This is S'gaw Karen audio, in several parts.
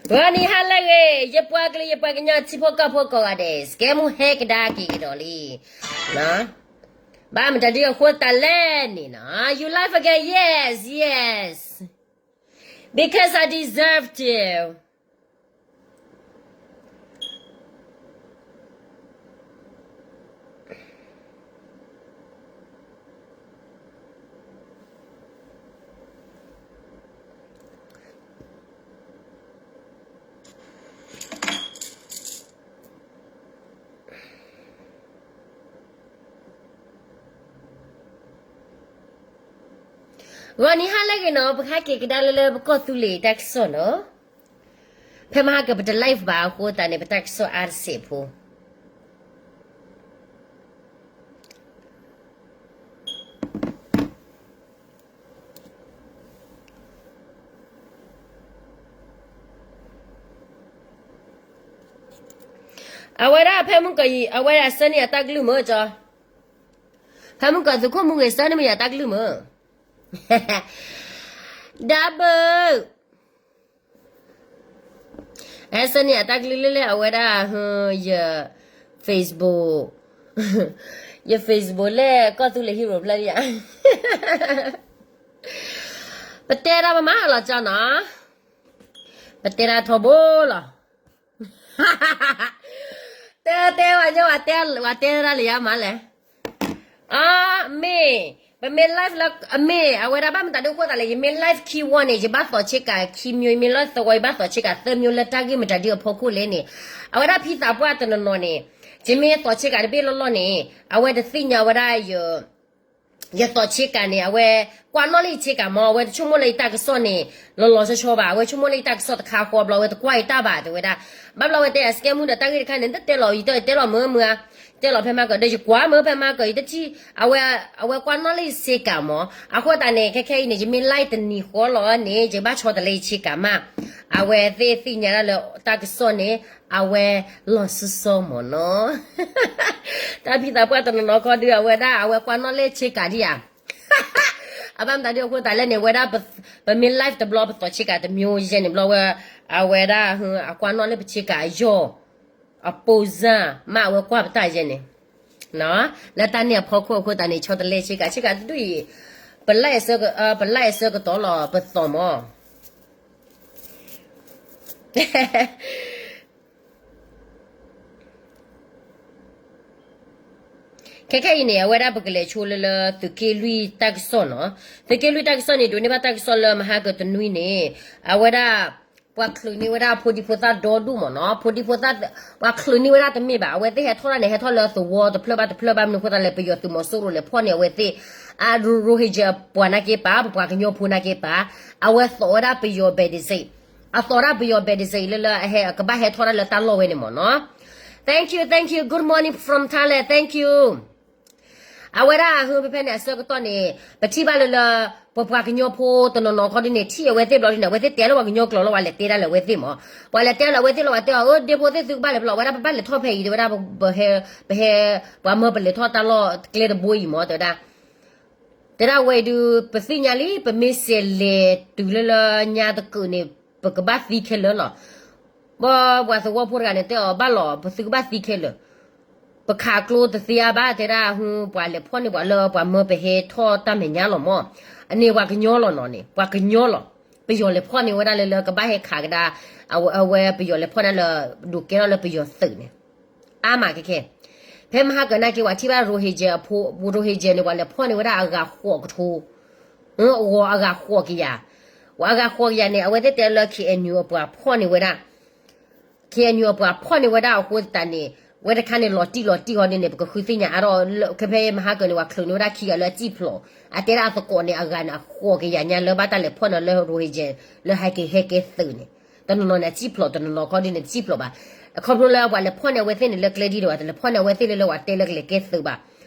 ဂီၤနံၤဟါလၢအဂ့ၤ, ယပှၤကလုာ်ယပှၤကညီထံဖိကီၢ်ဖိကိးဂၤဒဲး, စကဲမူဟဲကဒါက့ၤကဒီးလံ. ဘၣ်မတၤဒ်အဃိသတးလဲၣ်န့ၣ်နီၤ, you live again, yes, yes, because I deserve to. ဂီၤနံၤဟါလၢအဂ့ၤနီၤ, ပဟဲက့ၤကဒါလၢလၢပကီၢ်သူလ့ၤတၢ်ကစီၣ်နီၤ. ဖဲမဟါကပတ live ဘၣ်အဃိသတးန့ၣ် ပတၢ်ကစီၣ်အါတစဲးဖိ အဝဲဒၣ်ဖဲမုၢ်ကီၤအံၤ အဝဲဒၣ်ဆှၢန့ၢ်ယၤတၢ်ကလုၢ်မၢကၠီ, ဖဲမုၢ်ကီၤသုးခိၣ်မူဂ့ၤ ဆှၢန့ၢ်မ့ၢ်ယၤတၢ်ကလုၢ်မၢ, ဒါဘုး အဲ ဆှၢန့ၢ်ယၤတၢ်ကလုၢ်လၢလၢအဝဲဒၣ် ယ Facebook, ယ Facebook လၢကီၢ်သူလ့ၤ hero ဖျၢၣ်ဒံးဧါ, ပတဲဒၣ်မမၤလီၤကၠီနီၤ, ပတဲဒၣ်ထီဘိလီၤ. တဲတဲဝဲညီ ဝဲတဲဒၣ်လၢယၤမးလဲၣ်. အမ့ၢ် ပမ့ၢ် live လၢ အမ့ၢ် အဝဲဒၣ်ဘၣ်မတၤဒ်အဃိသတးလဲၣ်, ယမ့ၢ် live ခံဝီန့ၣ် ယဘၣ်သီးဆ့ကၤခံမျိုး, ယမ့ၢ် live သဝီ ယဘၣ်သီးဆ့ကၤသၢမျိုးလၢတၢ်ဂ့ၢ်မတၤဒ်အဖီခိၣ်လဲၣ်န့ၣ်, အဝဲဒၣ်ဖံသးပှၢ်တနီၤနီၤန့ၣ်, ယမ့ၢ်သီးဆ့ကၤတဘ့ၣ်လီၢ်လီၢ်န့ၣ် အဝဲတသ့ၣ်ညါဝဲဒၣ် ယသီးဆ့ကၤန့ၣ် အဝဲကွၢ်နီၣ်လၢယဆ့ကၤမး, အဝဲတဆိကမိၣ်လၢယတၢ်ကစီၣ်န့ၣ် လီၤလီၤဆီဆီဘၣ်, အဝဲဆိကမိၣ်လၢယတၢ်ကစီၣ်တခါဃီဘျီ အဝဲတကွၢ်ယတၢ်ဘၣ် တဲဝဲဒၣ်. ဘၣ်ဘျီဝဲတဲယၤ စကဲမူဒီး တၢ်ဂ့ၢ်တခါန့ၣ် တတဲလီၤအံၤ တတဲလီၤမုာ်မုာ်ဧါ, တဲလီၤဖဲမၤကၢၤဒီး ယကွၢ်မုာ်ဖဲမၤကၢၤအံၤတထံၣ်, အဝဲ အဝဲကွၢ်နီၣ်လၢယဆ့ကၤမး, အဃိသတးန့ၣ် ခဲခဲအံၤန့ၣ် ယမ့ၢ် live တနံၤဃီလီၤန့ၣ် ယဘၣ်ဆီတလဲယဆ့ကၤမး, အဝဲသ့ၣ်သ့ၣ်ညါဒၣ်လၢတၢ်ကစီၣ်န့ၣ် အဝဲလီၤဆီဆီမးနီၤ. တၢ်ဖံသးပှၢ်တနီၤနီၤခီဒုး အဝဲဒၣ် အဝဲကွၢ်နီၣ်လၢဆ့ကၤဒံးဧါ. အဘၣ်မတၤဒ်အဃိသတးလဲၣ်န့ၣ် ဝဲဒၣ် ပမ့ၢ် live တဘျီ ပသီးဆ့ကၤတမျိုးယဲန့ၣ်ဘျီဝဲ, အဝဲဒၣ် အကွၢ်နီၣ်လၢပဆ့ကၤအယီၢ် အပိစၢ်မး အဝဲကွၢ်ပတၢ်ယဲန့ၣ်, လၢတၢ်န့ၣ်အဖီခိၣ်အဃိသတးန့ၣ် ဆီတလဲဆ့ကၤ, ဆ့ကၤတဒူၣ်အံၤ ပ live အဆၢကတီၢ်လီၤ ပသီးမး. ခဲခဲအံၤန့ၣ် အဝဲဒၣ်ပကလဲၤဆိလၢလၢသုးက့လွံၢ်တၢ်ကစီၣ်နီၤ. သုးက့လွံၢ်တၢ်ကစီၣ်န့ၣ် ဒိးန့ၢ်ဘၣ်တၢ်ကစီၣ်လၢမဟါကတနွံန့ၣ်, အဝဲဒၣ် ပှၤချုးန့ၢ်ဝဲဒၣ်ဖိဒံဖိသၣ်ဒီဒူၣ်မးနီၤ, ဖိဒံဖိသၣ်, ပှၤချုးန့ၢ်ဝဲဒၣ်တမ့ၢ်ဘၣ်, အဝဲသ့ၣ်ဟဲထီၣ်ဒၣ်န့ၣ် ဟဲထီၣ်လၢသဝီတဖျၢၣ်ဘၣ်တဖျၢၣ်ဘၣ်မနုၤအဃိသတးလဲၣ် ပယီၤသုးမီၤစိရိၤလဲၤဖီၣ်န့ၢ်အဝဲသ့ၣ်, အ Rohingya ပှၤနာ်က့ပာ် ပပှၤကညီဖိနာ်က့ပာ်, အဝဲသီးဝဲဒၣ်ပယီၤ bandage, အသီးဒၣ်ပယီၤ bandage လၢလၢအဟဲကဘၣ်ဟဲထီၣ်ဒၣ်လၢတၢ်လီၢ်ဝဲန့ၣ်မးနီၤ. Thank you, thank you, good morning from Thailand, thank you. အဝဲဒၣ်ဟၢဖဲဖဲန့ၣ်အဆၢကတီၢ်န့ၣ် ပထံၣ်ဘၣ်လၢလၢ ပပှၤကညီဖိတနီၤနီၤခီဒ်န့ၣ် ထံၣ်အဝဲသ့ၣ်ဘျီဒ်န့ၣ် အဝဲသ့ၣ်တဲလၢပှၤကညီကျိာ်လီၤ ပှၤလဲၤတဲဒၣ်လၢအဝဲသ့ၣ်မး, ပှၤလဲၤတဲလၢအဝဲသ့ၣ်လီၤ ပှၤတဲအီၤ အၢ ဒ့ဖိသ့ၣ်သုကဘၣ်လဲၤဖဲလဲၣ်, အဝဲဒၣ်ပဘၣ်လဲၤထီၣ်ဖဲအံၤ တဲဝဲဒၣ်, ပဟဲ, ပှၤမၢပလဲၤထီၣ်တၢ်လီၢ်ကျဲတဘိအံၤမး တဲဝဲဒၣ်, တဲဒၣ်ဝဲအံၤဒုး ပသ့ၣ်ညါလံ ပမ့ၢ်စဲးလဲၤတုၤလၢလၢညါတကုာ်န့ၣ် ပကဘၣ်သံခဲလၢာ်လီၤ. ပှၤသဝီဖိတဂၤန့ၣ် တဲအီၤဘၣ်လီၤ ပသုကဘၣ်သံခဲလၢာ်, ပခးကျိတသ့အါဘၣ် တဲဒၣ်ဟူ ပှၤလဲၤဖီၣ်န့ၢ်ပှၤလၢပှၤမၢပဟဲထီၣ်တၢ်မဲာ်ညါလီၤမး, အန့ၣ်ပှၤကညီလီၤနီၤန့ၣ် ပှၤကညီလီၤ, ပယီၤလဲၤဖီၣ်န့ၢ်ဝဲဒၣ်လၢလၢကဘၣ်ဟဲခးကဒါ, အဝဲပယီၤလဲၤဖီၣ်န့ၢ်လၢ ဒုးကဲထီၣ်လၢပယီၤသုးန့ၣ် အါမးခဲခဲ, ဖဲမဟါကၢၤနာ်က့ ပှၤထံၣ်ဘၣ် Rohingya အဖိ Rohingya န့ၣ် ပှၤလဲၤဖီၣ်န့ၢ်ဝဲဒၣ်အဂၤဃိးကထိ, ဂီၤအဂၤဃိးကယၤ, ပှၤအဂၤဃိးကယၤန့ၣ် အဝဲသ့ၣ်တဲလၢ K N U အပှၤဖီၣ်န့ၢ်ဝဲဒၣ်, K N U အပှၤဖီၣ်န့ၢ်ဝဲဒၣ်အဃိသတးန့ၣ် ဝဲတခါန့ၣ်လီၤတံၢ်လီၤတံၢ်ဟီဒ်န့ၣ် ပကဃုသ့ၣ်ညါအါထီၣ်, ခဲဖဲမဟါကၢၤန့ၣ် ပှၤချုးန့ၢ်ဝဲဒၣ်ခံဂၤလၢအစံၣ်ဖျိး, အတဲဒၣ်အသကိးန့ၣ် အဂၤန့ၣ် အဃိးကယၤညါလၢဘၣ်တၢ်လဲၤဖီၣ်န့ၢ်လၢ Rohingya လၢဟဲက့ၤဟဲကဲသုးန့ၣ်, တနီၤနီၤန့ၣ် အစံၣ်ဖျိး တနီၤနီၤခီဒ်န့ၣ် တစံၣ်ဖျိးဘၣ်. အခီဖျိလၢပှၤလဲၤဖီၣ်န့ၢ်အဝဲသ့ၣ်န့ၣ် လၢကျဲဒ်ဒီး တလဲၤဖီၣ်န့ၢ်အဝဲသ့ၣ်လၢလၢပှၤတဲလၢကလဲၤကဲသုးဘၣ်.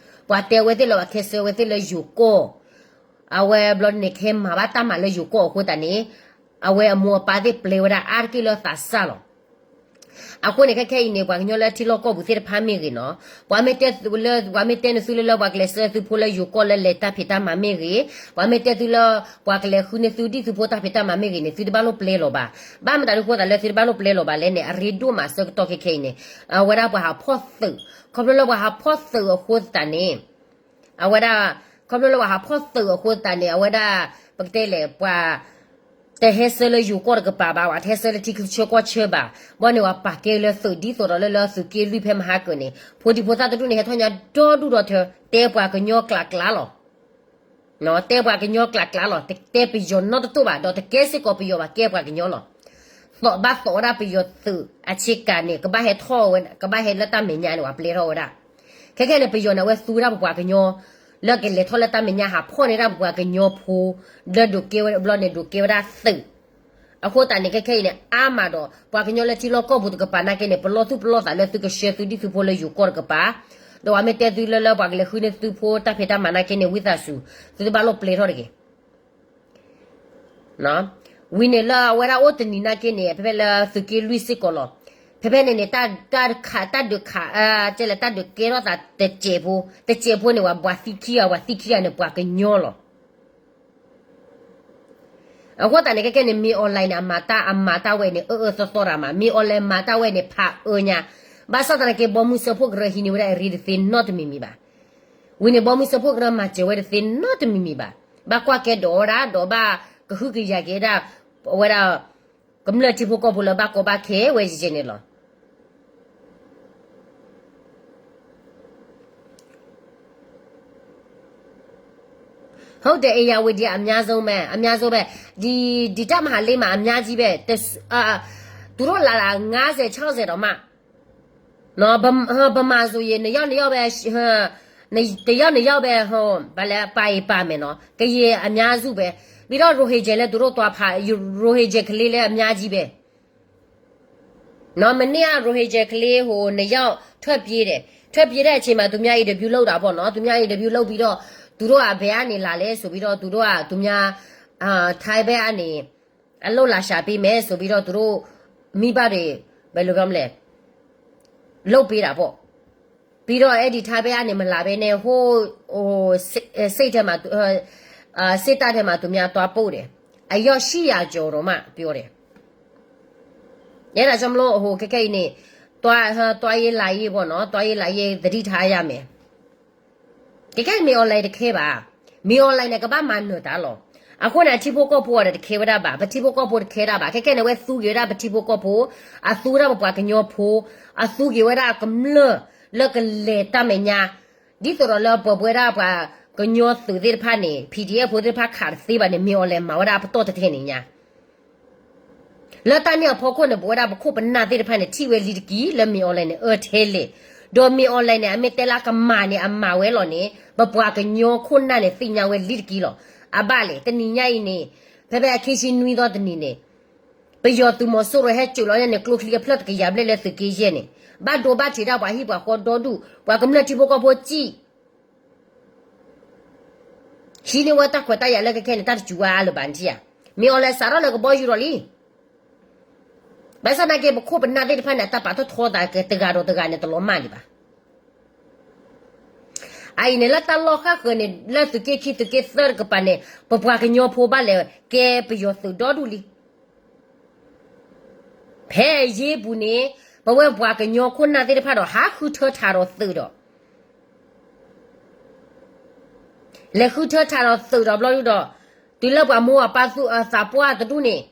ပှၤတဲအဝဲသ့ၣ်လၢပှၤခဲစၢၤအဝဲသ့ၣ်လၢယိၤကီၢ်, အဝဲဘျီန့ၣ် ကဟဲမၤဘၣ်တၢ်မၤလၢယိၤကီၢ်အဃိသတးန့ၣ်, အဝဲအမိၢ်အပၢ်သ့ၣ်ပျဲဝဲဒၣ်အါတက့ၢ်လၢသးစၢ်လီၤ. အဃိန့ၣ် ခဲခဲအံၤန့ၣ် ပှၤကညီလၢထံလီၢ်ကီၢ်ပူၤသ့ၣ်တဖၣ်မ့ၢ်ဂ့ၤနီၤ, ပှၤမ့ၢ်တဲသုလၢ ပှၤမ့ၢ်တဲနသုလၢလၢပှၤကလဲၤဆှၢသုဖိလၢယိၤကီၢ်လၢလဲၤတၢ်ဖံးတၢ်မၤမ့ၢ်ဂ့ၤ, ပှၤမ့ၢ်တဲသုလၢ ပှၤကလဲၤဃုန့ၢ်သုဒ်သုဖိတၢ်ဖံးတၢ်မၤမ့ၢ်ဂ့ၤန့ၣ် သုတဘၣ်လိၣ်ပျဲလီၤဘၣ်. ဘၣ်မတၤဒ်ဃိသးလၢသုတဘၣ်လိၣ်ပျဲလီၤဘၣ်လဲၣ်န့ၣ် အရ့ဒိၣ်မးဆၢကတီၢ်ခဲခဲအံၤန့ၣ် အဝဲဒၣ်ပှၤဟးဖီၣ်သုး, ခီဖျိလၢပှၤဟးဖီၣ်သုးအဃိသတးန့ၣ် အဝဲဒၣ် ခီဖျိလၢပှၤဟးဖီၣ်သုးအဃိသတးန့ၣ် အဝဲဒၣ် ပကတဲလဲၣ် ပှၤ တဟဲဆှၢလၢယိၤကီၢ်တကပၤဘၣ်, ပှၤတဟဲဆှၢလၢထံဆၢကီၢ်ဆၢဘၣ်, ဘၣ်န့ၣ်ပှၤပာ်ကဲလၢသုးဒ်သိးဒီးလၢလၢသုးက့လွံၢ်ဖဲမဟါကၢၤန့ၣ် ဖိဒံဖိသၣ်တဒူၣ်န့ၣ် ဟဲထီၣ်ညါဒီဒူၣ်ဒီထၢ တဲပှၤကညီကျးကျးလီၤ. တဲပှၤကညီကျးကျးလီၤ, တတဲပယီၤနီတတိၢ်ဘၣ်, ဒီးတကဲစ့ၢ်ကီးပယီၤဘၣ် ကဲပှၤကညီလီၤ. သိးဘၣ်သိးဝဲဒၣ်ပယီၤသုးအဆ့ကၤန့ၣ် ကဘၣ်ဟဲထီၣ်ဝဲ ကဘၣ်ဟဲလၢတၢ်မဲာ်ညါန့ၣ် ပှၤပျဲထီၣ်ဝဲဒၣ်. ခဲခဲန့ၣ် ပယီၤန့ၣ် အဝဲသူဝဲဒၣ်ပပှၤကညီ လၢကလဲၤထီၣ်လၢတၢ်မဲာ်ညါ ဟးဖီၣ်န့ၢ်ဒၣ်ပပှၤကညီဖိ လၢဒိးကဲဝဲတဘျီန့ၣ် ဒိးကဲဝဲဒၣ်သုး. အဃိသတးန့ၣ် ခဲခဲအံၤန့ၣ် အါမးဒီး ပှၤကညီလၢထံလီၢ်ကီၢ်ပူၤတကပၤနာ်က့န့ၣ် ပလီၢ်သူၣ်ပလီၢ်သးလၢသုကဆှၢသုဒ်သုဖိလၢယိၤကီၢ်တကပၤ, ဒီးပှၤမ့ၢ်တဲသုလၢလၢပှၤကလဲၤဃုန့ၢ်သုဖိတၢ်ဖံးတၢ်မၤနာ်က့န့ၣ် ဝံသးစူၤ သုတဘၣ်လိၣ်ပျဲထီၣ်တဂ့ၤ. ဝံၤန့ၣ်လၢအဝဲဒၣ်အိၣ်တနံၤနာ်က့န့ၣ် ဖဲဖဲလၢသုးက့လွံၢ်စ့ၢ်ကီးလီၤ. ဖဲဖဲန့ၣ်န့ၣ် တၢ်တခး တၢ်ဒုးခး ကဲလဲၣ် တၢ်ဒုးကဲထီၣ်သးတစဲးဖိ တစဲးဖိန့ၣ် ပှၤသံခံဂၤ ပှၤသံခံဂၤန့ၣ် ပှၤကညီလီၤ. အဃိသတးန့ၣ် ခဲခဲန့ၣ် မင်းအောင်လှိုင်န့ၣ် အမၤတၢ် အမၤတၢ်ဝဲန့ၣ် အၢအၢသီသီရၣ်မး, မင်းအောင်လှိုင် မၤတၢ်ဝဲန့ၣ် ဖးအၢညါ, ဘၣ်ဆၣ်သနာ်က့ ဘီမုၢ်စၢဖှိၣ်ကရၢဟံးန့ၢ်ဝဲဒၣ်အရ့တသ့နီတမံၤမံၤဘၣ်. ဝံၤန့ၣ် ဘီမုၢ်စၢဖှိၣ်ကရၢမၤစၢၤဝဲတသ့နီတမံၤမံၤဘၣ်. ဘၣ်ကွၢ်ကဲဒိးဝဲဒၣ် ဒီးဘၣ်ကဟုကယာ်က့ၤဒၣ် အဝဲဒၣ် ကမျၢၢ်ထံဖိကီၢ်ဖိလၢဘၣ်ကီဘၣ်ခဲဝဲယဲၢ်န့ၣ်လီၤ. ဟုတ်တယ် ဧရာဝတီ အများဆုံးပဲ အများဆုံးပဲ ဒီ ဒီတပ်မဟာလေးမှာ အများကြီးပဲ တဆ- အာ သူတို့လာတာ ငါးဆယ် ခြောက်ဆယ် တောင်မှ နော် ဗ- ဟို ဗမာဆိုရင် နှစ်ယောက် နှစ်ယောက်ပဲ ဟို နှစ်- တစ်ယောက် နှစ်ယောက်ပဲ ဟို ဘာလဲ ပါရင်ပါမယ်နော် ကရင်အများစုပဲ ပြီးတော့ ရိုဟင်ဂျာလည်း သူတို့သွားဖာ- ရိုဟင်ဂျာကလေးလည်း အများကြီးပဲ နော် မနေ့က ရိုဟင်ဂျာကလေး ဟို နှစ်ယောက် ထွက်ပြေးတယ် ထွက်ပြေးတဲ့အချိန်မှာ သူများ interview လုပ်တာပေါ့နော် သူများ interview လုပ်ပြီးတော့ သူတို့က ဘယ်ကနေလာလဲဆိုပြီးတော့ သူတို့က သူများ အာ ထိုင်းဘက်ကနေ အလုပ်လာရှာပေးမယ်ဆိုပြီးတော့ သူတို့ မိဘတွေ ဘယ်လိုပြောမလဲ လုပ်ပေးတာပေါ့ ပြီးတော့ အဲ့ဒီ ထိုင်းဘက်ကနေ မလာဘဲနဲ့ ဟို ဟို စစ်- အဲ စစ်ထဲမှာ သူ- အဲ အာ စစ်တပ်ထဲမှာ သူများသွားပို့တယ် အယောက် ရှစ်ရာကျော် တော့မှ ပြောတယ် အဲ့ဒါကြောင့်မလို့ ဟို ခဲခဲအံၤန့ၣ် သွား- ဟို သွားရေးလာရေးပေါ့နော် သွားရေးလာရေး သတိထားရမယ် ခဲခဲအံၤ မင်းအောင်လှိုင် တခဲဘၣ် မင်းအောင်လှိုင် န့ၣ် ကဘၣ်မၤနၢၤတၢ်လီၤ အဃိန့ၣ် အထံဖိကီၢ်ဖိအီၤဒီး တခဲဝဲဒၣ်ဘၣ် ပထံဖိကီၢ်ဖိတခဲဒၣ်ဘၣ် ခဲခဲန့ၣ် အဝဲသူက့ၤဝဲဒၣ်ပထံဖိကီၢ်ဖိ အသူဝဲဒၣ်ပပှၤကညီဖိ အသူက့ၤဝဲဒၣ်ကမျၢၢ် လၢကလဲၤတၢ်မဲာ်ညါ ဒ်သိးဒီးလၢပှၤပဝဲဒၣ်ပှၤကညီသုးသ့ၣ်တဖၣ်န့ၣ် PDF ဖိသ့ၣ်တဖၣ်ခးတသ့ဘၣ်န့ၣ် မင်းအောင်လှိုင် မၤဝဲဒၣ်ပတီၢ်တထဲန့ၣ်ညါ လၢတၢ်န့ၣ်အဖီခိၣ်န့ၣ် ပဝဲဒၣ်ပခိၣ်ပနၢ်သ့ၣ်တဖၣ်န့ၣ် ထံၣ်ဝဲလံတက့ၢ် လၢမင်းအောင်လှိုင် န့ၣ် အၢထဲလဲၣ် ဒီးမင်းအောင်လှိုင် န့ၣ် အမ့ၢ်တဲလၢကမၤန့ၣ် အမၤဝဲလီၤန့ၣ် ပပှၤကညီခိၣ်နၢ်န့ၣ် သ့ၣ်ညါဝဲလံတက့ၢ်လီၤ အဘၣ်လဲၣ် တနံၤညါအံၤန့ၣ် ဖဲဖဲအခံဆံနွံသီတနံၤန့ၣ် ပယီၤသုးမီၤစိရိၤဟဲစိာ်လီၤန့ၣ် ကျိချံအဖျၢၣ်တကယၤဘျဲၣ်လၢသုးက့ယဲၢ်န့ၣ် ဘၣ်ဒိဘၣ်ထံးဒၣ်ပှၤဟံၣ်ပှၤဃီဒီဒူၣ် ပှၤကမျၢၢ်ထံဖိကီၢ်ဖိစံၣ် ဟံးန့ၢ်ဝဲတၢ်ခွဲးတၢ်ယာ်လၢခဲခဲန့ၣ် တၢ်တစူၤဝဲအါလၢၤဘၣ်နထံၣ်ဧါ မင်းအောင်လှိုင် စးထီၣ်လၢကဘီယူၤဒီးလံ ဘၣ်ဆၣ်သနာ်က့ ပခိၣ်ပနၢ်သ့ၣ်တဖၣ်န့ၣ် အတၢ်ပာ်ထီၣ်ထီသးက့ၤတဂၤဒီးတဂၤန့ၣ် တလီၤမၢ်ဒံးဘၣ် အအံၤန့ၣ် လၢတၢ်လီၢ်ဃၣ်ဃၢၤန့ၣ် လၢသုးက့ခံသုးက့သၢတကပၤန့ၣ် ပပှၤကညီဖိဘၣ်လဲၤကဲပယီၤသုးဒီဒူၣ်လံ ဖဲအယ့ပူၤန့ၣ် ပဝဲပှၤကညီခိၣ်နၢ်သ့ၣ်တဖၣ်ဒီး ဟးဃုထၢထးဒီးသုးဒီး လဲၤဃုထၢထးဒီးသုးဒီးဘျီဒုဒီး တုၤလၢပှၤမိၢ်ပှၤပၢ်သူ- အသးပှၢ်တဒူၣ်န့ၣ်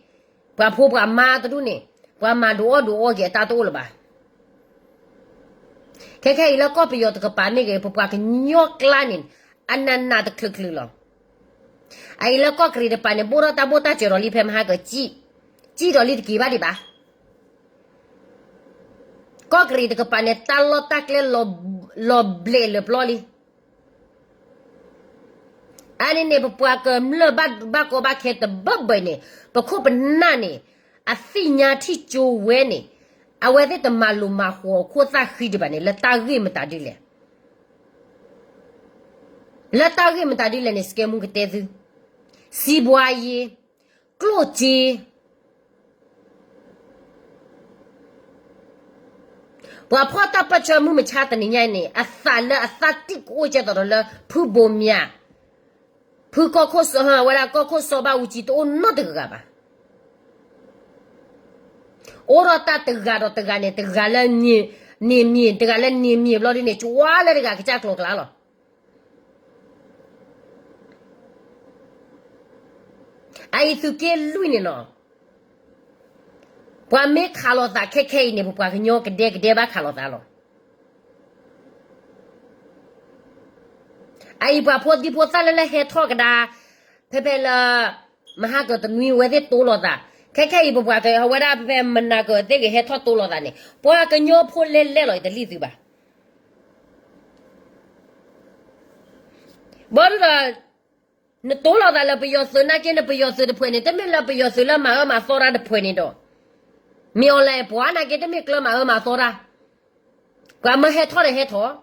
ပှၤဖိပှၤမါတဒူၣ်န့ၣ် ပှၤမၤဒိးအီၣ်ဒိးအီက့ၤအတၢ်တအိၣ်လၢၤဘၣ်. ခဲခဲအံၤလၢကီၢ်ပယီၤတကပၤမ့ၢ်ဂ့ၤ ပပှၤကညီကျါန့ၣ် အနးနးတချုးချုးလီၤ. အအံၤလၢကီၢ်ကရံၤတကပၤန့ၣ် ဘိၣ်ထီၣ်တၢ်ဘိၣ်တၢ်စၢၤဒီးလံဖဲမဟါကစံၣ်, စံၣ်ဒီးလံတက့ၤဘၣ်ဒံးဘၣ်. ကီၢ်ကရံၤတကပၤန့ၣ် တၢ်လီၢ်တၢ်ကျဲ လီၤဘျဲးလၢပျီလံ. အန့ၣ်န့ၣ် ပပှၤကမျၢၢ်ဘၣ်ကီဘၣ်ခဲတဘၢဘၢအံၤန့ၣ် ပခိၣ်ပနၢ်န့ၣ် အသ့ၣ်ညါထံၣ်ကၠိဝဲန့ၣ် အဝဲသ့ၣ်တမၤလိာ်မၤဃီၤခိၣ်သၣ်ဃံဒံးဘၣ်န့ၣ် လၢတၢ်ဂ့ၢ်မတၤဒ်လဲၣ်. လၢတၢ်ဂ့ၢ်မတၤဒ်လဲၣ်န့ၣ် စကဲမူကတဲသု, စီးပွားရေး, ကျိၣ်စ့ ကဲလဲၣ်, ပှၤဖီၣ်တၢ်ပၢၢ်ဆၢမုၢ်မဆါတနံၤညါအံၤန့ၣ် အသးလၢအသးတံၢ်ကအိၣ်ကဲသိးဒီးလၢ ဖုဘိးမၠး, ဖုကီၢ်ခိၣ်စီၤဟၢ ဝဲဒၣ်ကီၢ်ခိၣ်စီၤဘၣ်အူကၠံတအိၣ်နီတဂၤဘၣ်. အိၣ်ထီၣ်တၢ်တဂၤဒီးတဂၤန့ၣ် တဂၤလၢ န့ၢ်မံၤ တဂၤလၢန့ၢ်မံၤဘျီဒ်န့ၣ် ကဝါလၢတဂၤကစၢ်ကျိၤကျါလီၤ. အအံၤသုးက့လွံၢ်န့ၣ်နီၤ, ပှၤမ့ၢ်ခးလိာ်သးခဲခဲအံၤန့ၣ် ပပှၤကညီကဒဲကဒဲဘၣ်ခးလိာ်သးလီၤ. အအံၤပှၤဖိဒံဖိသၣ်လၢလၢဟဲထီၣ်ကဒါ ဖဲဖဲလၢ မဟါကတနွံဝဲသ့ၣ်တိလိာ်သး, ခဲခဲအံၤပပှၤကဝဲဒၣ်ဖဲဖဲမနၤကသ့ၣ်ဂ့ၤဟဲထီၣ်တိလိာ်သးန့ၣ် ပှၤကညီဖိလဲၤလဲၤလီၤ ယတလံၣ်သုဘၣ်. ဘၣ်ဒီး နတိလိာ်သးလၢပယီၤသုးနာ်က့ နပယီၤသုးတဖုန့ၣ် တမ့ၢ်လၢပယီၤသုးလၢမၤအၢမၤသီတၢ်တဖုန့ၣ်ဒီး မ့ၢ်အီၤလဲၣ် ပှၤနာ်က့ တမ့ၢ်ကျၢၤမၤအၢမၤသီတၢ်, ပှၤမၢဟဲထီၣ်ဒီးဟဲထီၣ်,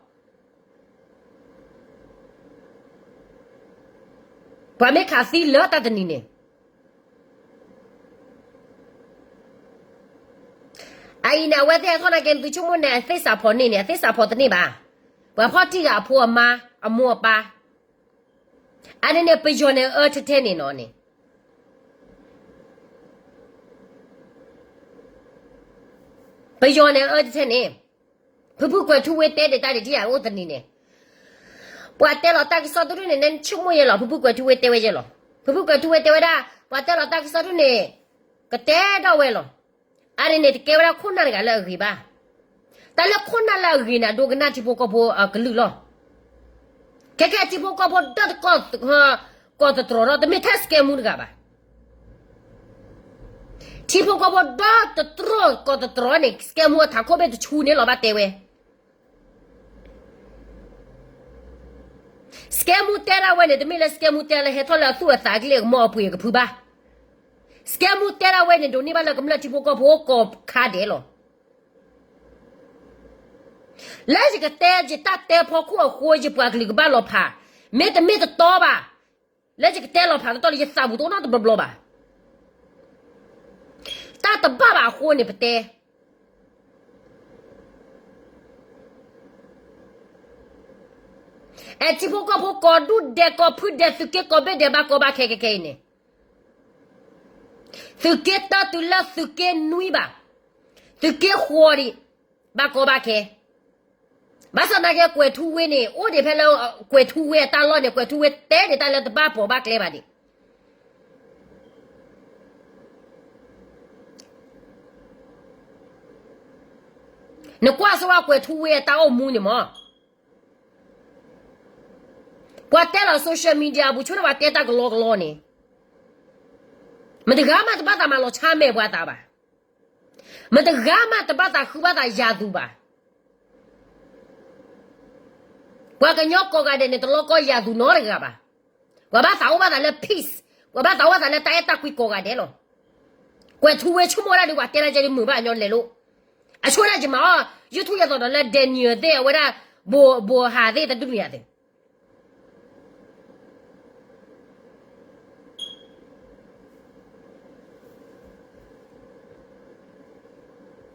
ပှၤမ့ၢ်ခးသံလၢတၢ်တနံၤန့ၣ် အအံၤန့ၣ် အဝဲသ့ၣ်ဟဲထီၣ်နာ်က့ သုဆိကမိၣ်န့ၣ် အသ့ၣ်စးဖီၣ်န့ၢ်န့ၣ် အသ့ၣ်စးဖီၣ်တန့ၢ်ဘၣ်. ပှၤဖီၣ်တံၢ်ဂၤအဖိအမါ အမိၢ်အပၢ်, အန့ၣ်န့ၣ် ပယီၤန့ၣ်အၢထဲထဲန့ၣ်နီၤန့ၣ် ပယီၤန့ၣ်အၢထဲထဲန့ၣ်, ဖုဖုကွဲၤထူဝ့တဲဒံးတၢ်ဒံးထံၣ်ယၤအိၣ်တနံၤန့ၣ်, ပှၤတဲလီၤတၢ်ကစီၣ်တဒူၣ်န့ၣ် နဆိကမိၣ်ယဲလီၤ ဖုဖုကွဲၤထူဝ့တဲဝဲယဲလီၤ. ဖုဖုကွဲၤထူဝ့တဲဝဲဒၣ် ပှၤတဲလီၤတၢ်ကစီၣ်ဒူၣ်န့ၣ် ကတဲဒၣ်ဝဲလီၤ. အန့ၣ်န့ၣ် တကဲဝဲဒၣ်ခိၣ်နၢ်တဂၤလၢအဂ့ၤဘၣ်. တၢ်လၢခိၣ်နၢ်လၢအဂ့ၤန့ၣ် အဒိကနၣ်ထံဖိကီၢ်ဖိအကလုၢ်လီၤ. ခဲခဲထံဖိကီၢ်ဖိဒီတကီၢ် ကီၢ်တတြီၤဒီး တမ့ၢ်ထဲစကဲမူတဂၤဘၣ်. ထံဖိကီၢ်ဖိဒီတတြီၤကီၢ်တတြီၤန့ၣ် စကဲမူအထးခိၣ်ဘ့ၣ်တဆူန့ၣ်လီၤဘၣ်တဲဝဲ စကဲမူတဲဒၣ်ဝဲန့ၣ် တမ့ၢ်လၢစကဲမူတဲလၢဟဲထီၣ်လၢအသူၣ်အသးကလံၣ်အကမီၤအပှ့ၤအကဖုဘၣ်. စကဲမူတဲဒၣ်ဝဲန့ၣ် ဒိးန့ၢ်ဘၣ်လၢကမျၢၢ်ထံဖိကီၢ်ဖိကိးခါဒဲးလီၤ. လၢယကတဲယတၢ်တဲဖီခိၣ်အဃိ ယပှၤကလုာ်ကဘၣ်လီၤဖး, မ့တမ့ၢ်တတီဘၣ်. လၢယကတဲလီၤဖးတတီလၢယသးပူၤတအိၣ်နီတဘျီဘျီဘၣ်. တၢ်တဘၣ်ဘၣ်အဃိန့ၣ်ပတဲ အဲၣ်ထံဖိကီၢ်ဖိကိးဒူၣ်ဒဲး ကိးဖုဒဲး သုးက့ကိးဘ့ၣ်ဒဲး ဘၣ်ကီဘၣ်ခဲခဲခဲအံၤန့ၣ်, သုးက့တၢ်တုၤလၢသုးက့နွံဘၣ်, သုးက့ဃိးဒံး, ဘၣ်ကီဘၣ်ခဲ. ဘၣ်ဆၣ်သနာ်က့ကွဲၤထူဝ့န့ၣ် အိၣ်ဒံးဖဲလၢ ကွဲၤထူဝ့အတၢ်လီၢ်န့ၣ် ကွဲၤထူဝ့တဲဒံးတၢ်လၢတဘၣ်ပိာ်ဘၣ်ကျဲဘၣ်ဒံး. နကွၢ်ဆိဝဲကွဲၤထူဝ့အတၢ်အိၣ်မူန့ၣ်မး, ပှၤတဲလီၤ social media ပူၤ ဆိန့ၣ်ပှၤတဲတၢ်ကလီကလီန့ၣ်, မတဂၤမးတဘၣ်သးမၤလီၤဆါမဲာ်ပှၤသးဘၣ်. မတဂၤမးတဘၣ်သးဃုဘၣ်သးယၤသူဘၣ်. ပှၤကညီကိးဂၤဒဲးန့ၣ် တလီၤကီယၤသူနီတဂၤဘၣ်. ပှၤဘၣ်သးအိၣ်ဘၣ်သးလၢ peace, ပှၤဘၣ်သးအိၣ်ဘၣ်သးလၢတၢ်အဲၣ်တၢ်ကွံကိးဂၤဒဲးလီၤ. ကွဲၤထူဝ့ဆိကမိၣ်ဒၣ်ဒီး ပှၤတဲဒၣ်ကဲဒ်မုာ်ဘၣ်ညီလဲၤလိာ်. အဆိဒၣ်ယမၤအီၤ YouTube ယသိးဒီးလၢ Daniel သ့ၣ် အဝဲဒၣ် ဘိးဟးသ့ၣ်တဒူၣ်န့ၣ်ယၤသ့ၣ် ယ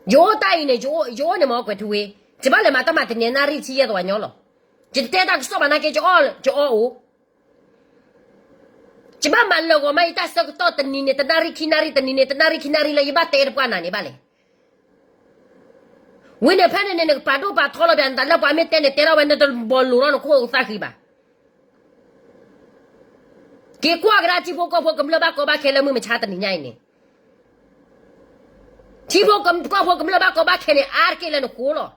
အိၣ်တၢ်အံၤန့ၣ် ယအိၣ်န့ၣ်မ့ၢ်ကွဲၤထူဝ့, ယဘၣ်လဲၤမၤတၢ်မၤတနံၤနၣ်ရံၣ်ဆံယဲၢ်သဝးညီလီၤ. ယတတဲတၢ်ကစီၣ်ဘၣ်နာ်က့ ယအီၣ်အိၣ်, ယဘၣ်မၤလၢာ်ဂီၤမး ယတၢ်ဆၢကတီၢ်တနံၤန့ၣ် တနၣ်ရံၣ်ခံနၣ်ရံၣ် တနံၤန့ၣ် တနၣ်ရံၣ်ခံနၣ်ရံၣ်လၢယဘၣ်တဲတပှၢ်နၤန့ၣ်ဘၣ်လဲၣ်. ဝံၤန့ၣ်ဖဲန့ၣ်န့ၣ် နကပာ်ဒိၣ်ပာ်ထီလီၤပျးနသးလၢပှၤမ့ၢ်တဲန့ၣ် တဲထီၣ်ဝဲ နတဘီလိၤထီၣ်နခိၣ်သၣ်ဃံဘၣ်. က့ၤကွၢ်ကဒါထံဖိကီၢ်ဖိကမျၢၢ်ဘၣ်ကီဘၣ်ခဲလၢမုၢ်မဆါတနံၤညါအံၤန့ၣ်, ထံဖိကီၢ်ဖိကမျၢၢ်ဘၣ်ကီဘၣ်ခဲန့ၣ် အါတက့ၢ်လၢနဃိလီၤ.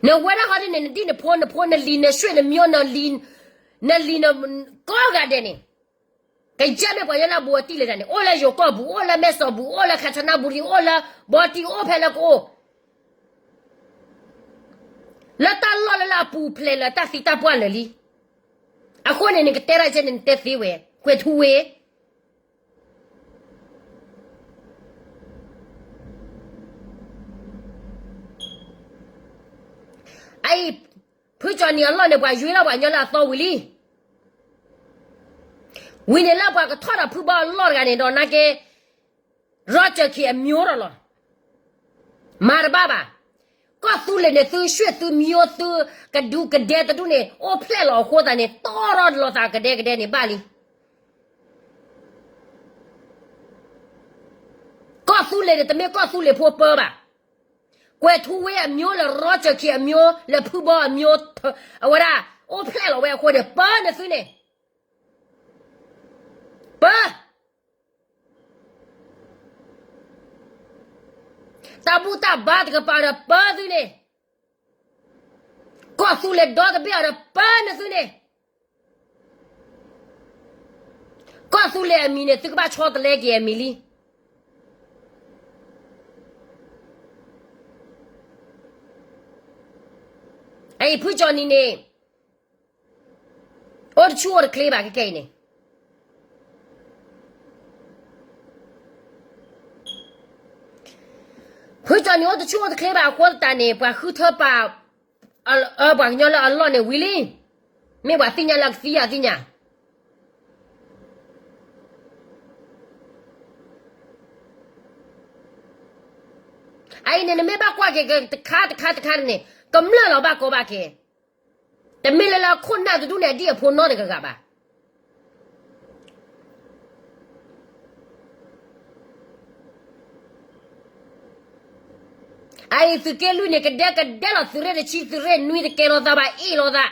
နဝဲဒၣ်ဟီဒ်န့ၣ် နဒံၣ်နဖိ နဖိ နလံၤ နရွှ့ၣ် နမျိုး နလံၤ နကိးဂၤဒဲးန့ၣ်, ကယဲၢ်မ့ၢ်ပှၤညီလၢအဘူးအတံၢ်လၢတၢ်န့ၣ် အိၣ်လၢယိၤကီၢ်ပူၤ အိၣ်လၢမဲၢ်စီၤပူၤ အိၣ်လၢခၣ်ဆနၣ်ဘူရံၤ အိၣ်လၢဘီတံၢ် အိၣ်ဖဲလၢကအိၣ် လၢတၢ်လီၢ်လၢလၢအပူၤဖျဲးလၢတၢ်သံတၢ်ပှၢ်လၢာ်လံ. အဃိန့ၣ် နကတဲဒၣ်ကဲန့ၣ် နတဲသ့ဝဲ ကွဲၤထူဝ့ အအံၤ ဖုကၠီနံၤအလီၢ်န့ၣ် ပှၤယွ့လီၤပှၤညီလၢအသီဝံၤလံ. ဝံၤန့ၣ်လၢပှၤကထီၣ်ဒီးဖုဘီအလီၢ်တဂၤန့ၣ်ဒီးနာ်က့, ရၢကၢၢ်ခ့ၣ်အမျိုးဒီးလီၤ. မၤတဘၣ်ဘၣ်. ကီၢ်သူလ့ၤန့ၣ် သုရွှ့ၣ်သုမျိုးသုကဒူကဒဲတဒူၣ်န့ၣ် အိၣ်ဖျဲၣ်လီၤအဃိသတးန့ၣ် တီၢ်ထီၣ်လိာ်သးကဒဲကဒဲန့ၣ်ဘၣ်လံ. ကီၢ်သူလ့ၤန့ၣ် တမ့ၢ်ကီၢ်သူလ့ၤဖိပၢဘၣ်. ကွဲၤထူဝ့အမျိုးလၢ ရၢကၢၢ်ခ့ၣ်အမျိုးလၢ ဖုဘီအမျိုး အဝဲဒၣ် အိၣ်ဖျဲၣ်လီၤဝဲအဃိန့ၣ် ပၢနသုန့ၣ် ပၢ တၢ်ဘူၣ်တၢ်ဘါတကပၤဒီးပၢသုန့ၣ်, ကီၢ်သူလ့ၤဒီတဘ့ၣ်အီၤဒီးပၢနသုန့ၣ်, ကီၢ်သူလ့ၤအမံၤန့ၣ် သုကဘၣ်ဆီတလဲက့ၤအမံၤလံ. အအံၤဖုကၠီနံၤန့ၣ် အိၣ်တဆူၣ်အိၣ်တချ့ဘၣ်ခဲခဲအံၤန့ၣ်. ဖုကၠီနံၤအိၣ်တဆူၣ်အိၣ်တချ့ဘၣ်အဃိသတးန့ၣ် ပှၤဃုထၢပာ် ပှၤကညီလၢအလီၢ်န့ၣ်ဝံၤလံ. မ့ၢ်ပှၤသ့ၣ်ညါလၢကသံအသ့ၣ်ညါ. အအံၤန့ၣ် နမ့ၢ်ဘၣ်ကွၢ်က့ၤတခါတခါတခါန့ၣ် ကမျၢၢ်လီၤဘၣ်ကီဘၣ်ခဲ. တမ့ၢ်လၢလၢခိၣ်နၢ်တဒူၣ်န့ၣ် အဒံၣ်အဖိနီတဂၤဂၤဘၣ်. အအံၤသုးက့လွံၢ်န့ၣ် ကဒဲကဒဲလီၤ. သုးရ့ၣ်တဆံ သုးရ့ၣ်နွံတကဲလီၤသးဘၣ် အ့ၣ်လိာ်သး.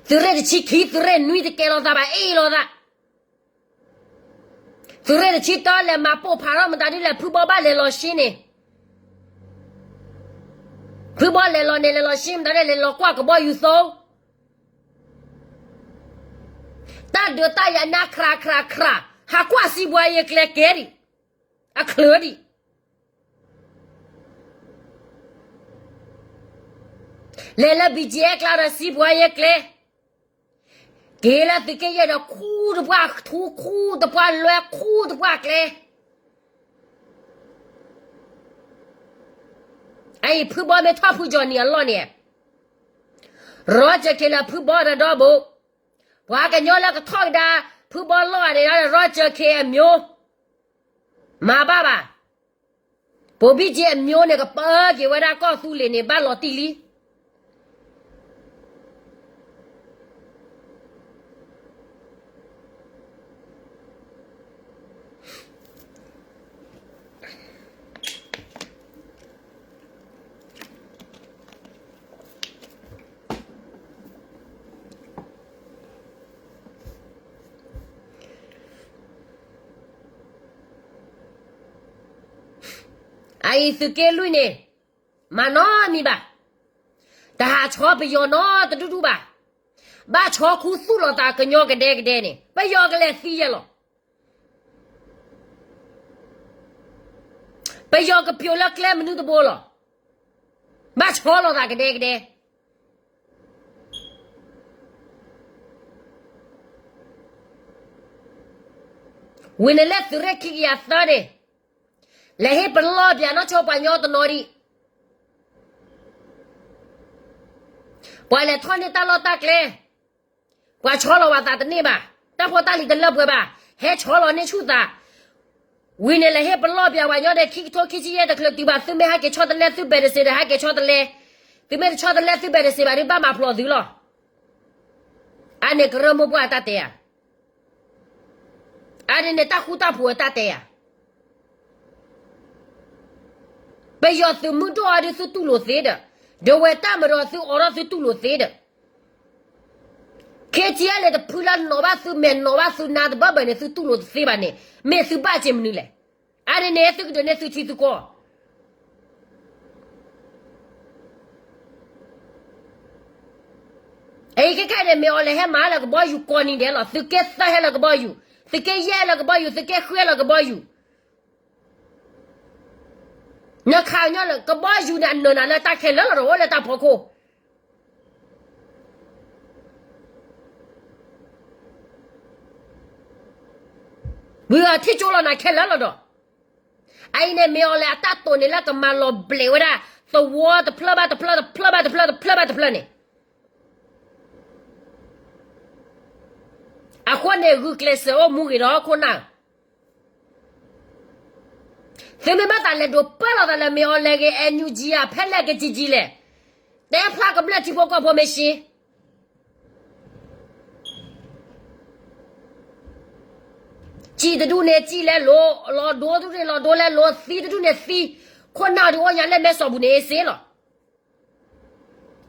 သုးရ့ၣ်တဆံခံ သုးရ့ၣ်နွံတကဲလီၤသးဘၣ် အ့ၣ်လိာ်သး. သုးရ့ၣ်တဆံတၢလဲၤမၤပိာ်ဖးထီၣ်မတၤဒ်လဲၣ် ဖုဘီဘၣ်လဲၤလီၤရှ့န့ၣ်, ဖုဘီလဲၤလီၤန့ၣ် လဲၤလီၤရှ့မတၤဒ်လဲၣ် လဲၤလီၤကွၢ်ကဘီယူၤသိ, တၢ်ဒုးတၢ်ယၤနါ ခြးခြးခြး, ဟးကွၢ်စံးဘှါယဲကျဲကဲဒံး, အချၢဒံး. လဲၤလၢ ဘံၣ်ကၠံၣ်အဲၣ် ကျါဒီးစံးဘှါယဲကျဲ, က့ၤလၢသုးက့ယဲၢ်ဒီး ခူတပှၢ်ထူ ခူတပှၢ်လွဲ ခူတပှၢ်ကျဲ. အအံၤဖုဘီမ့ၢ်ထီၣ်ဖုကၠီနံၤအလီၢ်န့ၣ်, ရီစၢၢ်ခ့လၢဖုဘီဒီးဒီဘိ, ပှၤကညီလၢကထီၣ်ကဒါ ဖုဘီလီၢ်ဂၤန့ၣ် ရီစၢၢ်ခ့အမျိုး မၤဘၣ်ဘၣ်. ပိာ်ဘံၣ်ကၠံၣ်အမျိုးန့ၣ် ကပၢက့ၤဝဲဒၣ်ကီၢ်သူလ့ၤန့ၣ် ဘၣ်လီၤတံၢ်လံ. အအံၤသုးက့လွံၢ်န့ၣ် မၤနီတမံၤဘၣ်. တဟးဆီပယီၤနီတဒူၣ်ဒူၣ်ဘၣ်. ဘၣ်ဆီခူသူၣ်လီၤသးကညီကဒဲကဒဲန့ၣ် ပယီၤကလဲၤသံယဲလီၤ. ပယီၤကပျိာ်လၢကျဲမနုၤတဘိလီၤ. ဘၣ်ဆီလီၤသးကဒဲကဒဲ. ဝံၤန့ၣ်လၢသုးရ့ၣ်ခံကယၤသၢန့ၣ် လဲၤဟ့ၣ်ပလီၢ်ပၠးနီၢ်ဆိပှၤကညီတနီၤဒံး. ပှၤလဲၤထီၣ်န့ၢ်တၢ်လီၢ်တၢ်ကျဲ, ပှၤဆီလီၤဝဲသးတန့ၢ်ဘၣ်, တၢ်ဖိတၢ်လံၤတလၢပှဲၤဘၣ်, ဟဲဆီလီၤန့ၢ်ဆူၣ်သး. ဝံၤန့ၣ်လဲၤဟ့ၣ်ပလီၢ်ပၠးပှၤကညီဒီး ခံကထိခံဆံယဲၢ်တချုးတုၤဘၣ် သုမ့ၢ်ဟဲက့ၤဆီတလဲ သုပဲာ်တစ့းဒီး ဟဲက့ၤဆီတလဲ, သုမ့ၢ်တဆီတလဲ သုပဲာ်တစ့းဘၣ်ဒီး ဘၣ်မၤဖျိးသုလီၤ. အန့ၣ်ကရၢမိၢ်ပှၢ်အတၢ်တဲဧါ. အန့ၣ်န့ၣ်တၢ်ဃူတၢ်ဖိးအတၢ်တဲဧါ. ပယီၤသုးမုၢ်ဒိၣ်အီၤဒုးသုတူၢ်လိာ်သ့ဒီး, ဒဝဲတၢ်မၤဒီးသုအိးထီၣ်သုတူၢ်လိာ်သ့ဒီး, ခဲဆံယဲၢ်န့ၣ် တဖုလၢနီၣ်ဘၣ်သုမဲာ်နီၣ်ဘၣ်သုနါတဘၢဘၢန့ၣ် သုတူၢ်လိာ်တသ့ဘၣ်န့ၣ် မ့ၢ်သုဘၣ်က့ၤမနုၤလဲၣ်. အန့ၣ်န့ၣ် သုကဒုးန့ၢ်သုထံသုကီၢ် အံၤခဲခဲန့ၣ် မ့ၢ်အီၤလဲၤဟဲမၤလၢကဘီယူၤကိးနံၤဒဲးလီၤ. သုးက့သၢဟဲလၢကဘီယူၤ, သုးက့ယဲၢ်ဟဲလၢကဘီယူၤ, သုးက့ဃုဟဲလၢကဘီယူၤ. နခးညီလၢကဘီယူၤန့ၣ် အနၢၤနၤလၢတၢ်ခဲလၢာ်လီၤဒီး အိၣ်လၢတၢ်ဖီခိၣ် ဝံၤအထံၣ်ကၠိလီၤနၤခဲလၢာ်လီၤဒီး, အအံၤန့ၣ်မ့ၢ်အီၤလဲၤအတၢ်တိာ်န့ၣ်လၢကမၤလီၤဘျဲးဝဲဒၣ် သဝီတဖျၢၣ်ဘၣ်တဖျၢၣ် တဖျၢၣ်ဘၣ်တဖျၢၣ် တဖျၢၣ်ဘၣ်တဖျၢၣ်န့ၣ်, အဃိန့ၣ် ဂုာ်ကျဲးစၢးအိၣ်မူဂ့ၤဒီးခိၣ်နၢ် သုမ့ၢ်ဘၣ်သးလဲၤဒိးပၢလီၤသးလၢ မ့ၢ်အီၤလဲၤဂ့ၤ NUG ဧါ ဖဲလဲၣ်ကကံကံလဲၣ်, တဲဖျါကမျၢၢ်ထံဖိကီၢ်ဖိမ့ၢ်ရှ့ စံၣ်တဒူၣ်န့ၣ် စံၣ်လဲၤလိၤ, လီၤဒိတဒူၣ်န့ၣ် လီၤဒိလဲၤလိၤ, သံတဒူၣ်န့ၣ်သံ, ခိၣ်နၢ်ဒုးအိၣ်ညါလၢမဲၢ်စီၤပူၤန့ၣ်စ့လီၤ.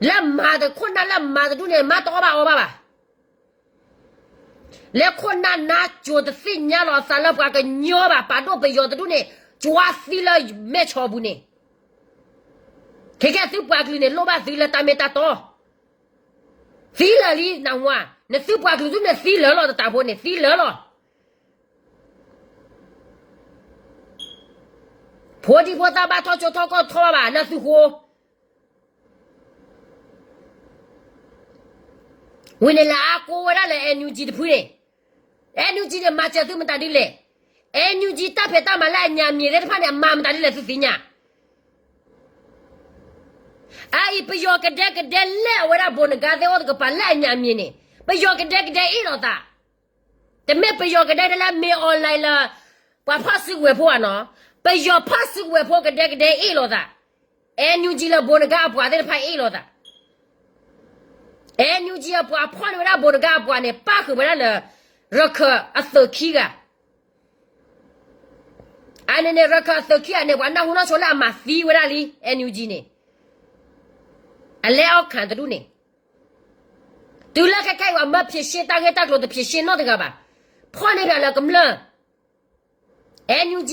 လၢမၤတခိၣ်နၢ်လၢမၤတဒူၣ်န့ၣ် မၤတအီၣ်ဘၣ်အီဘၣ်ဘၣ်. လၢခိၣ်နၢ်နါစိၤတသ့ၣ်ညါလီၤအသးလၢပှၤကညီဘၣ်, ပာ်ဒိၣ်ပယီၤတဒူၣ်န့ၣ် ကွၢ်သံလၢမဲၢ်စီၤပူၤန့ၣ်, ခဲကဲသုပှၤကလုာ်န့ၣ် လိၣ်ဘၣ်သုလၢတၢ်မ့ၢ်တၢ်တီ သံလၢာ်လံနဝၤ, နသုပှၤကလုာ်ဒုးန့ၣ်သံလၢာ်လီၤတတးဖိန့ၣ် သံလၢာ်လီၤ. ဖိဒံဖိသၣ်ဘၣ်ထီၣ်ကၠိထီၣ်ကီၢ်ထီၣ်ဘၣ်လၢသုဃိ ဝံၤန့ၣ်လၢအကိးဝဲဒၣ်လၢ NUG တဖုန့ၣ်, NUG န့ၣ်မၤစၢၤသုမတၤဒ်လဲၣ်. NUG တၢ်ဖံးတၢ်မၤလၢအညါမံၤသ့ၣ်တဖၣ်န့ၣ် အမၤမတၤဒ်လဲၣ်သုသ့ၣ်ညါ အအံၤ ပယီၤကဒဲကဒဲလဲၢ်အဝဲဒၣ်ဘိးနဂါသ့ၣ်အိၣ်တကပၤလၢအညါမံၤန့ၣ်, ပယီၤကဒဲကဒဲအ့ၣ်လိာ်သး, တမ့ၢ်ပယီၤကဒဲကဒဲလၢ မ့ၢ်အီၤလဲၤလၢ ပှၤဖီၣ်စုကဝဲၤဖိဧါနီၤ, ပယီၤဖီၣ်စုကဝဲၤဖိကဒဲကဒဲအ့ၣ်လိာ်သး, NUG လၢဘိးနဂါအပှၤသ့ၣ်တဖၣ်အ့ၣ်လိာ်သး, NUG အပှၤဖီၣ်န့ၢ်ဝဲဒၣ်ဘိးနဂါအပှၤန့ၣ် ပၣ်ဃုာ်ဝဲဒၣ်လၢ ရခၢၣ်အသုးခံဂၤ အန့ၣ်န့ၣ် ရခၢၣ်အသုးခံဂၤန့ၣ် ပှၤနၢ်ဟူနီၢ်ဆိလၢအမၤသံဝဲဒၣ်လံ NUG န့ၣ်, အလဲအီၣ်ခၣ်တဒူၣ်န့ၣ်, တုၤလၢခဲခဲအံၤ အမၢဖံးရှ့တၢ်ဂ့ၢ်တၢ်ကျိၤတဖံးရှ့နီတဂၤဘၣ်, ဖီၣ်န့ၢ်ဘၣ်လၢကမျၢၢ်, NUG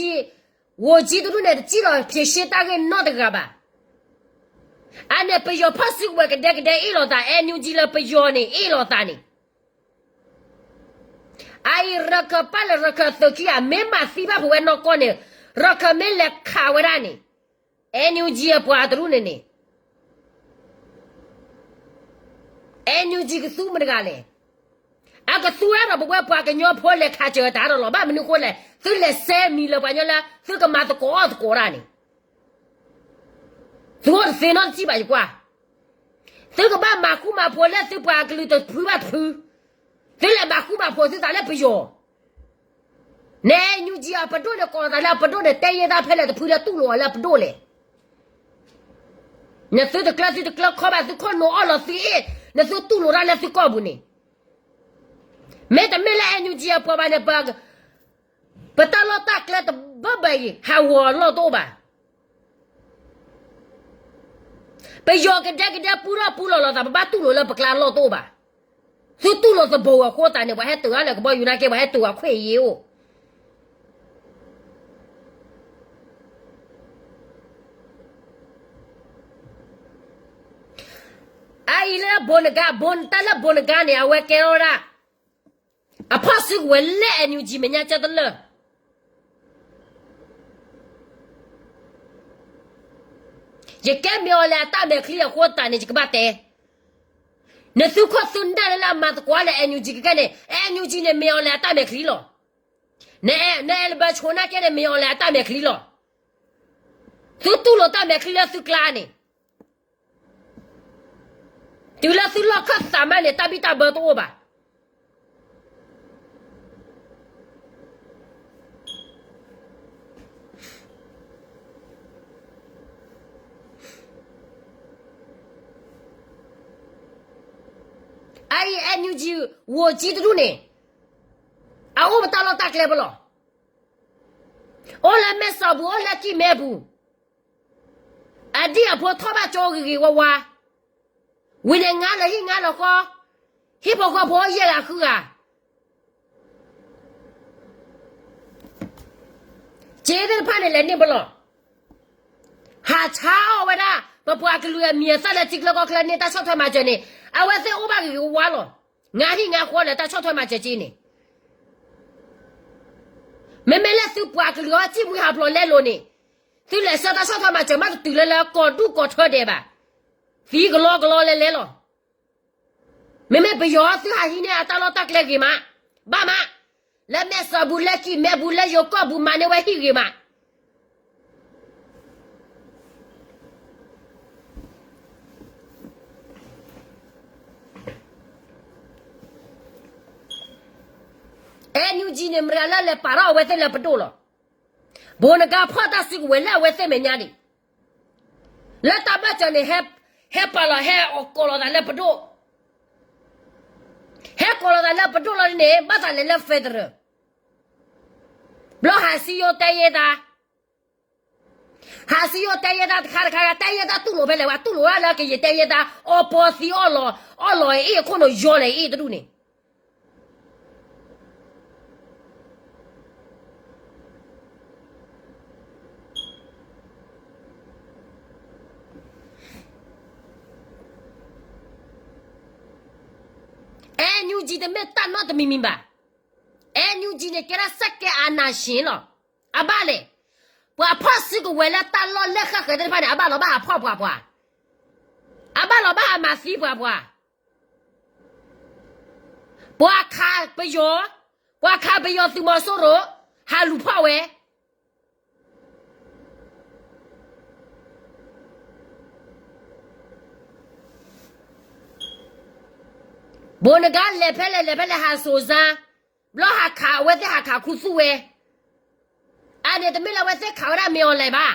ဝိၤကၠံတဒူၣ်န့ၣ် တစံၣ်လီၤဖံးရှ့တၢ်ဂ့ၢ်နီတဂၤဘၣ်. အန့ၣ် ပယီၤဖီၣ်စုကဝဲၤကဒဲကဒဲအ့ၣ်လိာ်သး, NUG လၢပယီၤန့ၣ် အ့ၣ်လိာ်သးန့ၣ် အအံၤ ရခၢၣ်ပၢ်လၢရခၢၣ်အသုးခံဂၤ မ့ၢ်မၤသံဘၣ်ဖုးဝဲနီၢ်ကီၢ်န့ၣ်, ရခၢၣ်မ့ၢ်လဲၤခးဝဲဒၣ်န့ၣ်, NUG အပှၤတရူၢ်န့ၣ်န့ၣ်, NUG ကသူမတဂၤလဲၣ်. အကသူဝဲဒီးပဝဲပှၤကညီဖိလဲၤခးစၢၤတၢ်ဒီးလီၤ. ဘၣ်မနုၤအဃိလဲၣ်, သုလဲၤစဲမံၤလၢပှၤကညီလၢ သုကမၤသကိးအီၣ်သကိးတၢ်န့ၣ် သုအိၣ်တသ့နီတစံၣ်ဘၣ်ယကွၢ်. သုကဘၣ်မၤဃူမၤဖိးလၢသုပှၤကလုာ်တဖုဘၣ်တဖု, သုလဲၤမၤဃူမၤဖိးသုသးလၢပယီၤ. န NUG အပဒိၣ်န့ၣ်ကိးသးလၢအပဒိၣ်န့ၣ် တဲယဲၢ်တၢ်ဖဲလဲၣ်တဖုလၢတူၢ်လိာ်အီၤလၢအပဒိၣ်လဲၣ်. နသုတကျၢၤသုတကျၢၤခီဘၣ် သုခိၣ်နူာ်အီၣ်လီၤသုအ့ၣ်, နသုတူၢ်လိာ်တၢ်လၢသုကီၢ်ပူၤန့ၣ်, မ့တမ့ၢ်လၢ NUG အပှၤဘၣ်န့ၣ် ပတၢ်လီၢ်တၢ်ကျဲတဘၢဘၢအံၤ ဟးဂီၤအလီၢ်တအိၣ်ဘၣ်. ပယီၤကဒဲကဒဲပူထီၣ်ပူလီၤလိာ်သး ပဘၣ်တူၢ်လိာ်လၢပကျါအလီၢ်တအိၣ်ဘၣ်. သုတူၢ်လိာ်သဘိးအဃိသတးန့ၣ် ပှၤဟဲတုၤအါလၢကဘီယူၤနာ်က့ ပှၤဟဲတုၤအခွင့်အရေးအိၣ် အအံၤလၢဘိးနဂါ ဘိးတၢ်လၢဘိးနဂါန့ၣ် အဝဲကဲထီၣ်ဝဲဒၣ် အဖီၣ်စုကဝဲၤလၢ NUG မဲာ်ညါကၢတလၢာ်. ယကဲမ့ၢ်အီၤလဲၣ်အတၢ်မဲာ်ချံအဃိသတးန့ၣ် ယကဘၣ်တဲ နသုခိၣ်သုနၢ်လၢအမၤသကိးလၢ NUG ကကဲန့ၣ် NUG န့ၣ် မ့ၢ်အီၤလဲၣ်အတၢ်မဲာ်ချံလီၤ. နအဲၣ်ဘၢဆိနၢ်ကဲန့ၣ် မ့ၢ်အီၤလဲၣ်အတၢ်မဲာ်ချံလီၤ. သုတူၢ်လိာ်တၢ်မဲာ်ချံလၢသုကျါန့ၣ် တုၤလၢသုလီၢ်ခၢၣ်သးမးန့ၣ် တၢ်ဘံၣ်တၢ်ဘၢတအိၣ်ဘၣ်. အအံၤ NUG ဝိၤကၠံတဒူၣ်န့ၣ် အအိၣ်ပတၢ်လီၢ်တၢ်ကျဲပလီၢ်. အိၣ်လၢမဲၢ်စီၤပူၤ အိၣ်လၢကံၢ်မဲပူၤ အဒံၣ်အဖိထီၣ်ဘၣ်ကၠိဂ့ၤဂ့ၤဝါဝါ, ဝံၤန့ၣ် ငါလၢာ်ဟံၣ်ငါလၢာ်ဃီ, ဟံၣ်ဖိဃီဖိယဲၢ်ဂၤဃုဂၤ, စ့သ့ၣ်တဖၣ်န့ၣ် လဲၤန့ၢ်ပလီၢ်, ဟးဆါအီၣ်ဝဲဒၣ် ပပှၤကလုာ်အမံၤအသၣ်လၢထံချၢကီၢ်ချၢန့ၣ် တၢ်ဆီၣ်ထွဲမၤစၢၤန့ၣ် အဝဲသ့ၣ်အိၣ်ဘၣ်ဂ့ၤဂ့ၤဝါဝါလီၤ. ငါဟံၣ်ငါဃီလၢတၢ်ဆီၣ်ထွဲမၤစၢၤက့န့ၣ် မ့မ့ၢ်လၢသုပှၤကလုာ်အီၤစံၣ်မှံဟးဖျိးလဲလိာ်န့ၣ်, သုလဲၤဆှၢတၢ်ဆီၣ်ထွဲမၤစၢၤမးတတုၤလၢလၢကီၢ်ဒူၣ်ကီၢ်ထၢဒဲးဘၣ်, သံကလီကလီလဲလဲလီၤ. မ့မ့ၢ်ပယီၤသုဟးဟံးန့ၢ်အတၢ်လီၢ်တၢ်ကျဲဂ့ၤမး, ဘၣ်မး, လၢမဲၢ်စီၤပူၤ လၢကံၢ်မဲပူၤ လၢယိၤကီၢ်ပူၤမၤန့ၢ်ဝဲဟံၣ်ဂ့ၤမး NUG န့ၣ် မတၤလၢလဲၤပာ်ထီၣ်အဝဲသ့ၣ်လၢပဒိၣ်လီၤ. ဘိးနကါဖီၣ်တၢ်စုကဝဲၤလၢအဝဲသ့ၣ်မဲာ်ညါဒံး, လၢတၢ်ဘၣ်စၢၤန့ၣ် ဟဲပာ်လီၤ ဟဲကိးလီၤသးလၢပဒိၣ်, ဟဲကိးလီၤသးလၢပဒိၣ်လီၤန့ၣ် ဘၣ်သးလဲၤလၢ federal, ဘျီဟးစံယိတဲယဲတၢ်, ဟးစံယိတဲယဲတၢ်တခါတခါ တဲယဲတၢ်တူၢ်လိာ်ဖဲလဲၣ်ဝဲ တူၢ်လိာ်ဝဲလၢကယဲၢ်တဲယဲတၢ် အီပီသံအီၣ်လီၤ, အီၣ်လီၤအ့ၣ်အခိၣ်နူာ်ယီၤလဲၣ်အ့ၣ်တဒူၣ်န့ၣ် NUG တမ့ၢ်တၢ်နီတမံၤမံၤဘၣ်. NUG န့ၣ် ကဲဒၣ်စက်ကဲအာဏာရှင်လီၤ. အဘၣ်လဲၣ်, ပှၤဖီၣ်စုကဝဲၤလၢတၢ်လီၢ်လၢဃၣ်ဃၢၤသ့ၣ်တဖၣ်န့ၣ် အဘၣ်လီၤဘၣ်ဟးဖီၣ်ပှၤပှၤ, အဘၣ်လီၤဘၣ်ဟးမၤသံပှၤပှၤ, ပှၤခးပယီၤ, ပှၤခးပယီၤသုးမီၤစိရိၤ, ဟးလူၤဖီၣ်ဝဲ ဘိးနကါလဲၤဖဲလဲၣ်လဲၤဖဲလဲၣ်ဟးစိၤစါ, ဘျီဟးခးအဝဲသ့ၣ်ဟးခးခူသူၣ်ဝဲ, အန့ၣ်တမ့ၢ်လၢအဝဲသ့ၣ်ခးဝဲဒၣ်မ့ၢ်အီၤလဲၣ်ဘၣ်.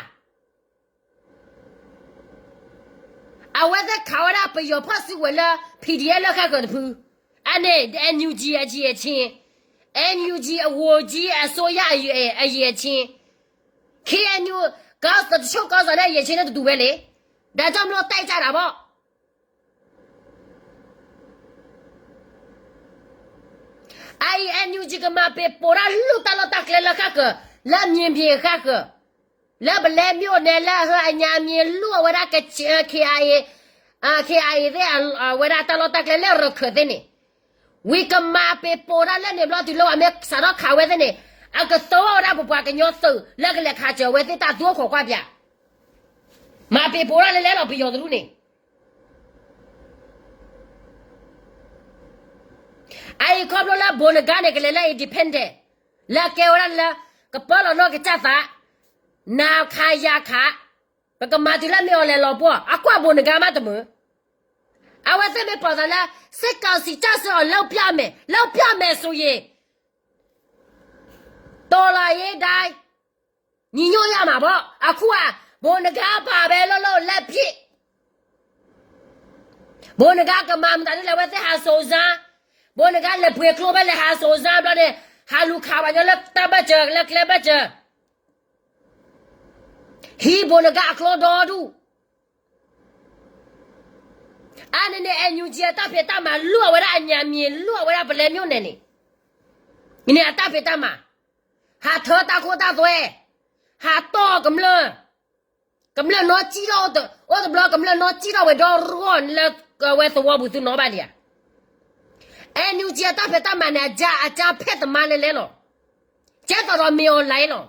အဝဲသ့ၣ်ခးဝဲဒၣ်ပယီၤဖီၣ်စုကဝဲၤလၢ PDF လၢဃၣ်ဃၢၤတဖု, အန့ၣ် NUG အယံာ်အဆံ, NUG အဝိုကြီးအစိုးရအယံာ်အဆံ, KNU ကီၢ်တဆိကီၢ်စၢ်န့ၣ် အယံာ်အဆံန့ၣ်တတူၢ်ဝဲလံ, ဒါကြောင့်မလို့ တိုက်ကြတာပေါ့. အအံၤ NUG ကမၤပ့ၤပိာ်တၢ်လူၢ်တၢ်လီၢ်တၢ်ကျဲလၢဃၣ်ဃၢၤ, လၢမံၤဖံးဃၣ်ဃၢၤ, လၢပလဲၤမ့ၢ်အိၣ်နဲလၢအဟၢအညါမံၤလူၢ်အဝဲဒၣ် KIA, KIA သ့ၣ်အဝဲဒၣ်တၢ်လီၢ်တၢ်ကျဲလၢရခၢၣ်သ့ၣ်န့ၣ်, ဝံၤကမၤပ့ၤပိာ်တၢ်လၢန့ၣ်ဘျီတုၤလၢပှၤမ့ၢ်စးထီၣ်ခးဝဲသ့ၣ်န့ၣ်, အကသီဝဲဒၣ်ပပှၤကညီသုးလၢကလဲၤခးစၢၤဝဲသ့ၣ်တၢ်သူခိးကွၢ်ပြး, မၤပ့ၤပိာ်တၢ်လၢလဲလီၤပယီၤတဒူၣ်န့ၣ် အအံၤခီဖျိလၢဘိးနကါန့ၣ် ကလဲၤလၢ independent, လၢအကဲဝဲဒၣ်လၢ ကပၢလီၤနီၢ်ကစၢ်သး, နၤခးယၤခး, ပကမၤတုၤလၢမ့ၢ်အီၤလဲၤလီၤပှီၢ်, အကွၢ်ဘိးနကါမးတမုာ်, အဝဲသ့ၣ်မ့ၢ်ပိာ်သးလၢ စစ်ကောင်စီကျဆုံးအောင် လုပ်ပြမယ်, လုပ်ပြမယ်ဆိုရင် တော်လှန်ရေးတိုင်း ညီညွတ်ရမှာပေါ့, အခုက ဘိးနကါပါပဲ လုပ်လုပ်လက်ဖြစ် ဘိးနကါကမၤမတၤဒ်လဲၣ် အဝဲသ့ၣ်ဟးစိၤစါ, ဘိးနကါလဲၤပှ့ၤကျိဖဲလဲၣ်ဟးစိၤစါဘျီန့ၣ်, ဟးလူၤခးပှၤကညီလၢတၢ်ဘၢၣ်စၢၤ လၢကျဲဘၢၣ်စၢၤ, ဟံးဘိးနကါအကျိဒီဒူၣ်, အါန့ၣ်န့ၣ် NUG အတၢ်ဖံးတၢ်မၤ လုၢ်အဝဲဒၣ်အညါမံၤ လုၢ်အဝဲဒၣ်ပလဲၤမိၣ်နဲၣ်န့ၣ်, န့ၣ်အတၢ်ဖံးတၢ်မၤ, ဟးထၢတၢ်ခိတၢ်သွဲ, ဟးတီၢ်ကမျၢၢ်, ကမျၢၢ်နီၢ်ကံၣ်ထီၣ်, အိၣ်တဘျီကမျၢၢ်နီၢ်ကံၣ်ထီၣ်ဝဲဒီးရီၣ်လၢအဝဲသဝီပူၤသုနီၣ်ဘၣ်လံဧါ, NUG အတၢ်ဖံးတၢ်မၤန့ၣ် အကါအကါဖဲတမါလဲၤလဲၤလီၤ, ကဲသိးဒီးမ့ၢ်အီၤလဲၤလီၤ,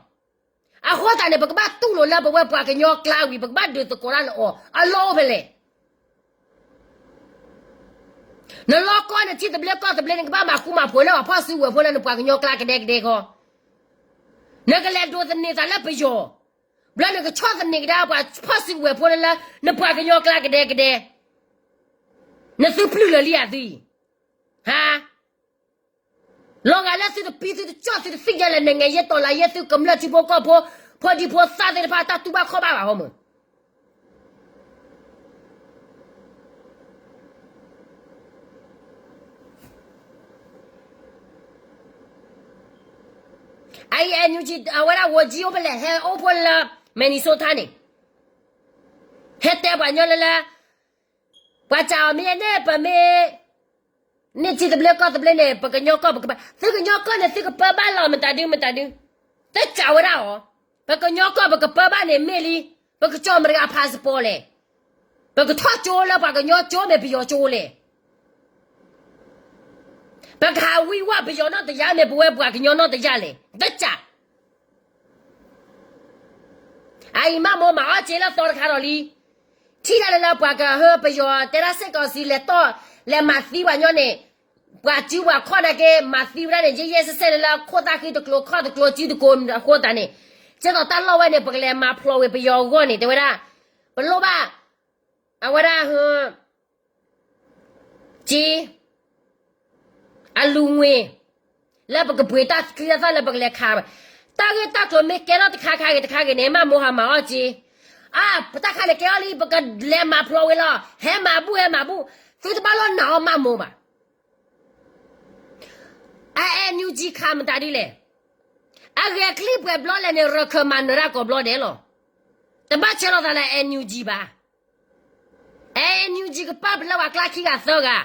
အဃိသတးန့ၣ် ပကဘၣ်တူၢ်လိာ်လၢပဝဲပှၤကညီကျါဝံၤ ပကဘၣ်ဒုးသကိးတၢ်လၢအီၤ အလီၢ်အိၣ်ဖဲလဲၣ် နလီၢ်ကီၢ်နထံသဘျ့ကီၢ်သဘျ့န့ၣ် နကဘၣ်မၤဃူမၤဖိးလၢပှၤဖီၣ်စုကဝဲၤဖိလၢနပှၤကညီကျါကဒဲကဒဲဃီ, နကလဲၤဒိးသန့ၤသးလၢပယီၤ, ဘျီနကဆီၣ်သနံးကဒါပှၤဖီၣ်စုကဝဲၤဖိလၢ နပှၤကညီကျါကဒဲကဒဲ, နသုပျုၢ်လၢာ်လံဧါသုအံၤ, ဟါ လီၤဂာ်လၢသုတပံသုတကၠီၣ်သုတသ့ၣ်ညါလၢ နိုင်ငံရေးတော်လှန်ရေး သုကမျၢၢ်ထံဖိကီၢ်ဖိ ဖိဒံဖိသၣ်သ့ၣ်တဖၣ် တၢ်တူၢ်ဘၣ်ခီၣ်ဘၣ်ဘၣ်ဟီမုၢ် အအံၤ NUG အဝဲဒၣ် ဝိုကြီးအိၣ်ဖဲလဲၣ် ဟဲအိၣ်ဖှိၣ်လၢ Minnesota န့ၣ်, ဟဲတဲပှၤညီလၢလၢ ပှၤစံးအီၤမ့ၢ်န့ၣ် ပမ့ၢ် န့ၢ်ထံသဘျ့ကီၢ်သဘျ့န့ၣ် ပကညီကီၢ်ပကပၢ, သုကညီကီၢ်န့ၣ် သုကပၢဘၣ်လီၤ မတၤဒု မတၤဒု, တစံးဝဲဒၣ်အီၤ, ပကညီကီၢ်ပကပၢဘၣ်န့ၣ်မ့ၢ်လံ, ပကကၠီၣ်အမဲရကၤ passport လဲၣ်, ပကထီၣ်ကၠိလၢပှၤကညီကၠိမ့ၢ်ပယီၤကၠိလဲၣ် ပကဟးဝံဝဲပယီၤနီၢ်တယၢ်မ့ၢ်ပဝဲပှၤကညီနီၢ်တယၢ်လဲၣ်, တစံး, အအံၤမးမိၢ်မၤအီၣ်စ့လၢသီတခါဒီးလံ, ထံၣ်တၢ်လၢလၢပှၤကဟၢပယီၤတဲဒၣ် စစ်ကောင်စီ လဲၤတီၢ် လဲၤမၤသံပှၤညီန့ၣ်, ပှၤစုပှၤခီၣ်နာ်က့ မၤသံဝဲဒၣ်န့ၣ် ယဲၢ်ယဲၢ်စဲးစဲးလၢလၢခိၣ်သၣ်ဃံတကျိၤခီၣ်တကျိၤစုတကိးအဃိသတးန့ၣ်, ကဲသိးတၢ်လီၢ်ဝဲန့ၣ် ပကလဲၤမၤဖျိးဝဲပယီၤအဂီၢ်န့ၣ် တဲဝဲဒၣ်, ပလိၣ်ဘၣ်, အဝဲဒၣ်ဟ က့ အလူၤငွေ လၢပကပှ့ၤတၢ်ချံတၢ်သၣ်လၢပကလဲၤခး, တၢ်ဂ့ၢ်တၢ်ကျိၤမ့ၢ်ကဲထီၣ်တခါခါဂ့ၤတခါဂ့ၤန့ၣ် မးမိၢ်ဟးမၤအီၣ်က့, အါ ပတၢ်ခါန့ၣ်ကဲအီၤလံ ပကလဲၤမၤဖျိးဝဲလီၤ ဟဲမၤဘူၣ်ဟဲမၤဘူၣ်, သုတဘၣ်လီၤနာ်အီၤမးမိၢ်ဘၣ်. အ NUG ခးမတၤဒ်လဲၣ်. အဂဲၤချံပှဲၤဘျီလဲၣ်န့ၣ် ရခၢၣ်မၤနၢၤတၢ်ကိးဘျီဒဲးလီၤ. တဘၣ်ဆၢလီၤသးလၢ NUG ဘၣ်. NUG ကပၣ်ပလၢပှၤကျါခံဂၤသၢဂၤ